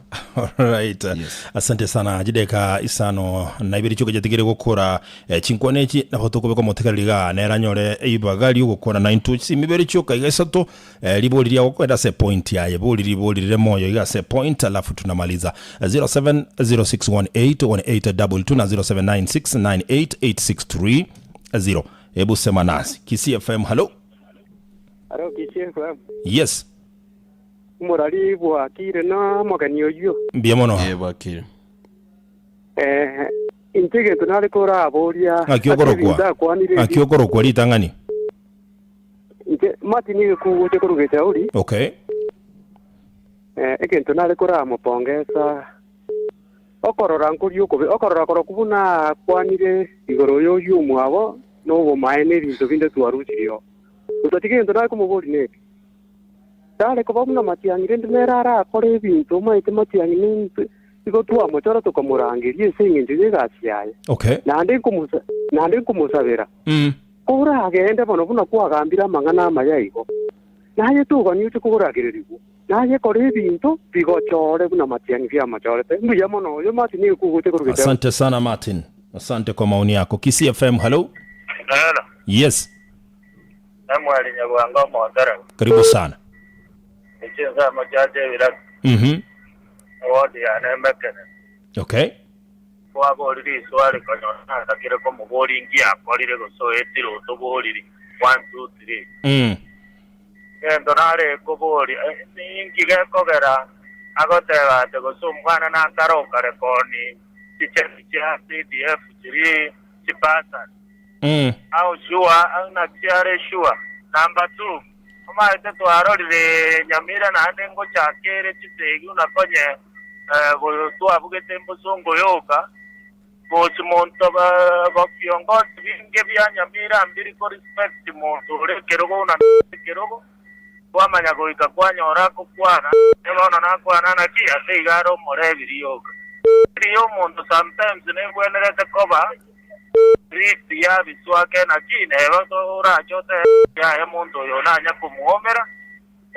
Alright. Asante sana chideka isano na ibere chioka chiatigire gokora eh, chinkwana echi nabo tokobeka omotegereri igaa nere anyore eibaga riogokora na intwe chisimi ibere chioka iga isato eh, ribori ria gokoenda ase point yaye bori ribori rire moyo iga ase point alafu tunamaliza 0706181822 na 0796988630 hebu sema nasi Kisii FM hello Aro Kisii FM. yes Omorari bwakire na omogeni oyio. Mbuya mono. Eh, bwakire. Eh, inche egento nare koraboria Ng'aki ase okorokwa? ebinto akwanire Ng'aki okorokwa ritang'ani? Inche Martin egekugocha korwa Gechauri. Okay. Eh, egento nare koramopongesa okorora nkoria okobe okorora korokwo buna akwanire igoro y'oyio omwabo na obomaene ebinto binde twarusirie oo. Gotatiga egento nare komoboria neke, tare koba buna matiang'i rende nere arakore ebinto omanyete matiang'i nintwe igo twamochora tokamorangeria ase eng'encho y'egasi yaye. Okay. Naende nkomosa naende nkomosabera, Koragende bono buna kwagambire amang'ana amaya igo, naye toganie oche koragererigwa, naye kora ebinto bigochore buna matiang'i biamochorete. Mbuya mono oyo Martin nigo kogocha korwa Gechauri. Asante sana Martin. Asante kwa maoni yako. Kisii FM, hello. Hello. Yes. Samuel Nyabwanga Omotara. Karibu sana. Echinsemo chia Chebiraki, ewodi yane emekene. Okay. Kwaborire riswali konyora natakire komoboria inki akorire gose oetire otoboriri one two three. Egento nare koboria ninki gekogera agoteba ati gose omwana nakare okarekoni chicheki chia CDF chiria chibasari. How sure naki are sure. Number two, omanyete twarorire Nyamira naende ngochaka ere chisegi buna konye twabugete embosongo yoka, gochi monto biongozi binge bia Nyamira mbiri ko respect monto ore ekerogo buna nare ekerogo, kwamanya goika kwanyora agokwana, onye bono nakwana naki ase iga are omorebi rioka. Riria omonto sometimes nebwenerete koba Rift yabiswa ake naki neba orache otebe yaya monto oyo nanya komuomera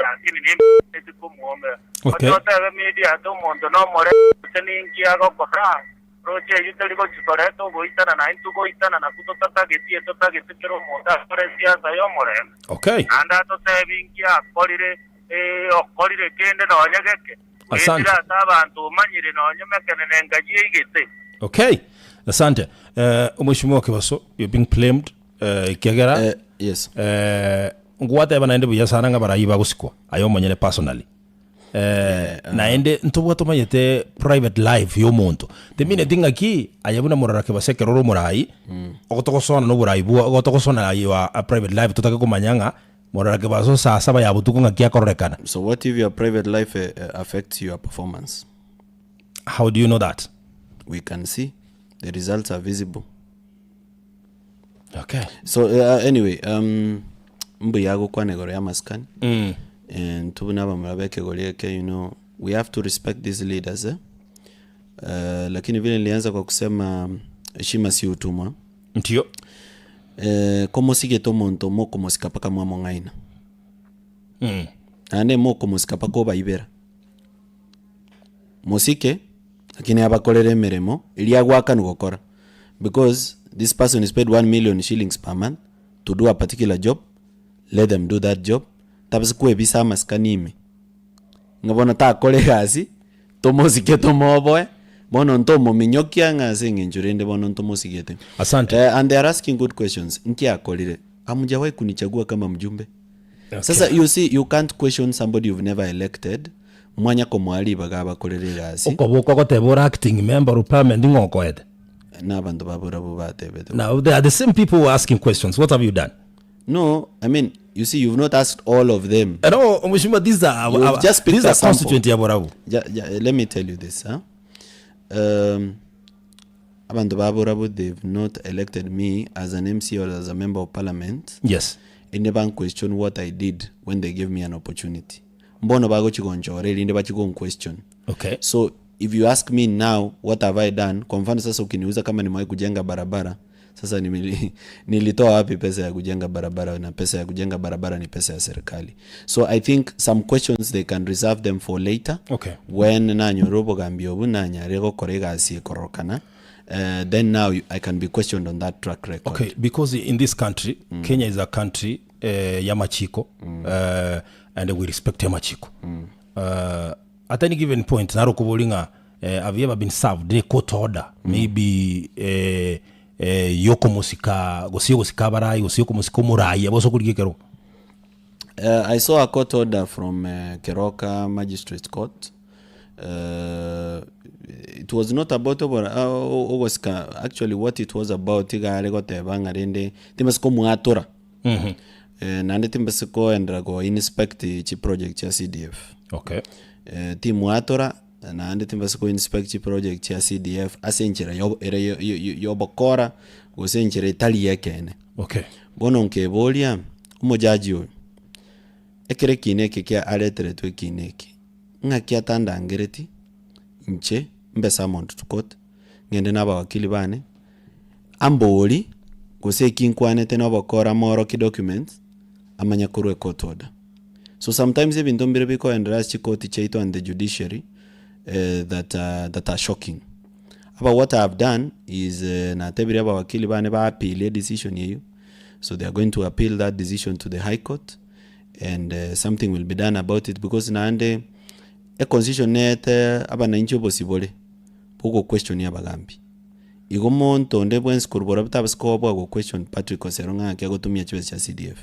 lakini nimanyeti komuomera. Okay. Oche otebe media ate omonto nomore gose ninki agokora roche eyio teri gochi koreta ogoitana na intwe goitana nakwo totatageti etotagete kera omonto akore esiasa y'omorembe. Okay. Naende atotebi inki akorire eh, okorire kende nonye geke. Asante. Goetire ase abanto omanyire nonye mekenene engachi eigete. Okay. Asante. Eh, Omweshimiwa Kibaso, you're being blamed eh, ekiagera Eh, yes. eh, ngwateba naende buya sana ng'a barayi bagosikwa aye omonyene personally eh, naende ntobwate omanyete private life ya omonto temineti ng'aki aye buna morara Kibaso ekero ore omorayi ogotogosona na oborayi bwa ogotogosona your private life totake komanya ng'a Morara kebaso saa saba ya botuko ng'aki akororekana. So what if your private life affects your performance? How do you know that? We can see. The results are visible. Okay. So uh, anyway, um, mbuya gokwana igoro ya amasikani. Mm. Eh, ntwe buna abamura b'ekegori eke, you know, we have to respect these leaders eh? Uh, lakini vile nilianza kwa kusema heshima si utumwa. Ndio. Eh, komosigete omonto mokomosika mpaka mwamong'aina. Mm. Naende mokomosika mpaka obaibera. Mosike, lakini abakorere emeremo eria agwakanwa gokora. Because this person is paid 1 million shillings per month to do a particular job, let them do that job. Tabasi kwebisa amasikani ime. Ng'a bono takora egasi, Tomosike tomoboe, bono ntomominyokia ng'a ase eng'encho rende bono ntomosigete. Asante. Eh, and they are asking good questions. Nki akorire? Hamjawahi kunichagua kama mjumbe. Okay. Sasa you see you can't question somebody you've never elected mwanya komoa ribaga abakorere egasi. Okoboka ogoteba ore acting member of parliament ng'o okoete? Na abanto ba barabwo batebete. Now they are the same people who are asking questions. What have you done? No, I mean, you see, you've not asked all of them. No, Mheshimiwa, these are You've our, just picked these a are sample. constituent ya Borabu. Ja, ja, let me tell you this, huh? Um, abantu ba Borabu, they've not elected me as an MC or as a member of parliament. Yes. And never question what I did when they gave me an opportunity. Mbono bagochi gonchora erinde bachi gon question. Okay. So if you ask me now what have I done, kwa mfano sasa ukiniuza kama nimewahi kujenga barabara, sasa nimili, nilitoa wapi pesa ya kujenga barabara na pesa ya kujenga barabara ni pesa ya serikali. So I think some questions they can reserve them for later. Okay. When nanyora obogambi obu nanyare gokora egasi ekorokana uh, then now you, I can be questioned on that track record. Okay, because in this country, mm. Kenya is a country uh, ya machiko mm. and we respect ya machiko. Mm. At any given point naro kobori ng'a eh, have you ever been served ne court order mm. maybe eh, eh, yokomosika gose yogosika abarai gose yokomosika omorai abo ase okorigia ekerogo Uh, I saw a court order from uh, Keroka Magistrate Court. Uh, it was not about obora, uh, ogosika actually what it was about iga are goteba ng'a rende timbasi komwatora mm -hmm. Eh, naende timbasi koendera go inspect chi project chia CDF. Okay. Eh, timwatora naende timbasi ko inspect chi project chia CDF ase enchera yo- ere yo- yo- yo- yobokora gose enchera etari y'ekeene. Okay. Bono nkeboria, omojaji oyo, ekero ekiina eke kia areteretwe ekiina eke, ng'aki atandangereti inche mbe summoned to court, ng'ende na abawakili bane, ambori gose eki nkwanete na obokora amorokie documents, amanye korwa ecourt order. So sometimes ebinto mbire bikoenderea ase chikoti chiaito and the judiciary eh, that, that are shocking. Aba what I have done is eh, natebirie abawakili bane ba appeal decision eyio, so they are going to appeal that decision to the high court. and something will be done about it because naende econstitution neyete abananchi obosibore bwa ogoquestion abagambi. Igo monto onde bwensi korwa borobwo tabasa koboa go question Patrick Osero ng'a ng'aki agotumia chibesa chia CDF.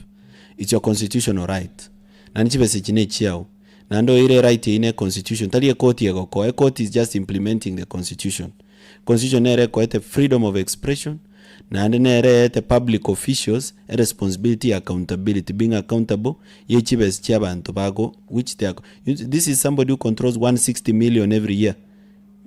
It's your constitutional right. Naende chibesa echi nechiao. Naende oire right eyio ne constitution, tari ekoti egokoa, ekoti is just implementing the constitution. Constitution nere ekoete freedom of expression, naende nere eete public officials eresponsibility ya accountability, being accountable ye chibesa chia abanto bago which they are, this is somebody who controls 160 million every year.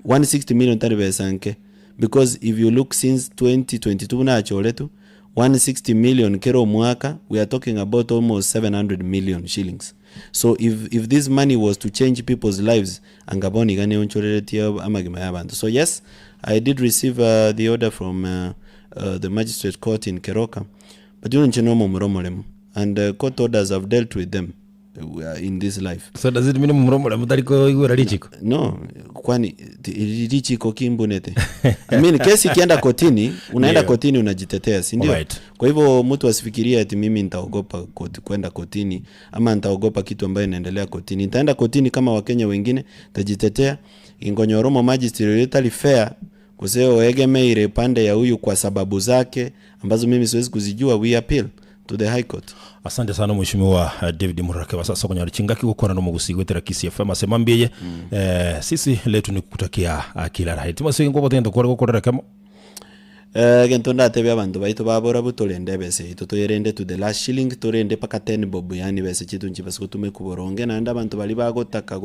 160 million tari besa nke because if you look since 2022 buna achoretwe, 160 million kera omwaka we are talking about almost 700 million shillings. So if if this money was to change people's lives anga bono iga neonchoreretie amagima ya abanto. So yes, I did receive the order from the magistrate court in Keroka but you know inche nomomura omoremu and court orders have dealt with them. in this life. So does it mean omomura omoremu tari koigwera richiko? No, kwani richiko ki mbunete? I mean, kesi ikienda kotini, unaenda Ndio. kotini unajitetea, si ndio? Alright. Kwa hivyo mtu asifikirie ati mimi nitaogopa koti, kwenda kotini ama nitaogopa kitu ambayo inaendelea kotini. Nitaenda kotini kama Wakenya wengine, nitajitetea. Ingonyoromo magistrate tari fair gose oegemeire pande ya huyu kwa sababu zake ambazo mimi siwezi kuzijua, we appeal to the high court. Asante sana mheshimiwa David Murake wa sasa konyora chingaki gokwana nomogusi gwetera Kisii FM ase mambia eye eh, sisi letu ni kukutakia ah, kila la heri timosige nkobote gento kware gokorera kemo Eh, egento ndatebie abanto baito baborabwo torende ebesa yaito toyerende to the last shilling torende mpaka ten bob yaani besa chiaito nchibase gotumekwa boronge naende abanto baria bagotaka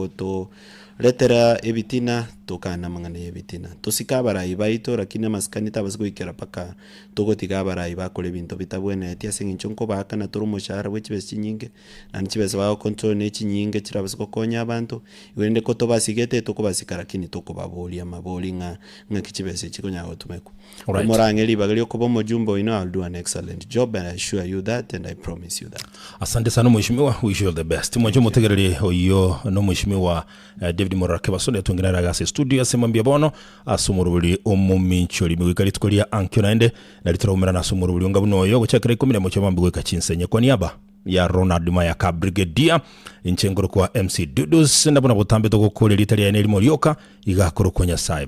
gotoretera ebitina tokane amang'ana ya ebitina. Tosike abarai baito lakini amasikani tabase goikera mpaka Togotiga abarai bakore ebinto bitabwenereti ase eng'encho nkobaakana tore omoshahara bwe chibesa chinyinge, naende chibesa bagocontrol ne chinyinge chirabase gokonya abanto, igo rende kotobasigete tokobasika lakini tokobaboria amabori ng'a ng'aki chibesa echi chikonyara gotumekwa. Alright. Komorang'e ribaga riokoba omojumbe oino I will do an excellent job and I assure you that and I promise you that. Asante sana mheshimiwa, wish you all the best. Mwanche omotegereri oyio nomweshimiwa David Morara Kebaso netwengene are ase estudio ase mambia bono ase omorobori omominchori goika rituko ria ankio naende nari toraumerane ase omorobori onga buna oyo gochakera ikomi na emo chia mambia goika chinsenye kwa niaba ya Ronald Mayaka Brigadier inche nkorokwa MC Dudus nabwo na botambe togokoria rieta riaye nerimo rioka iga akorokwa Nyasaye.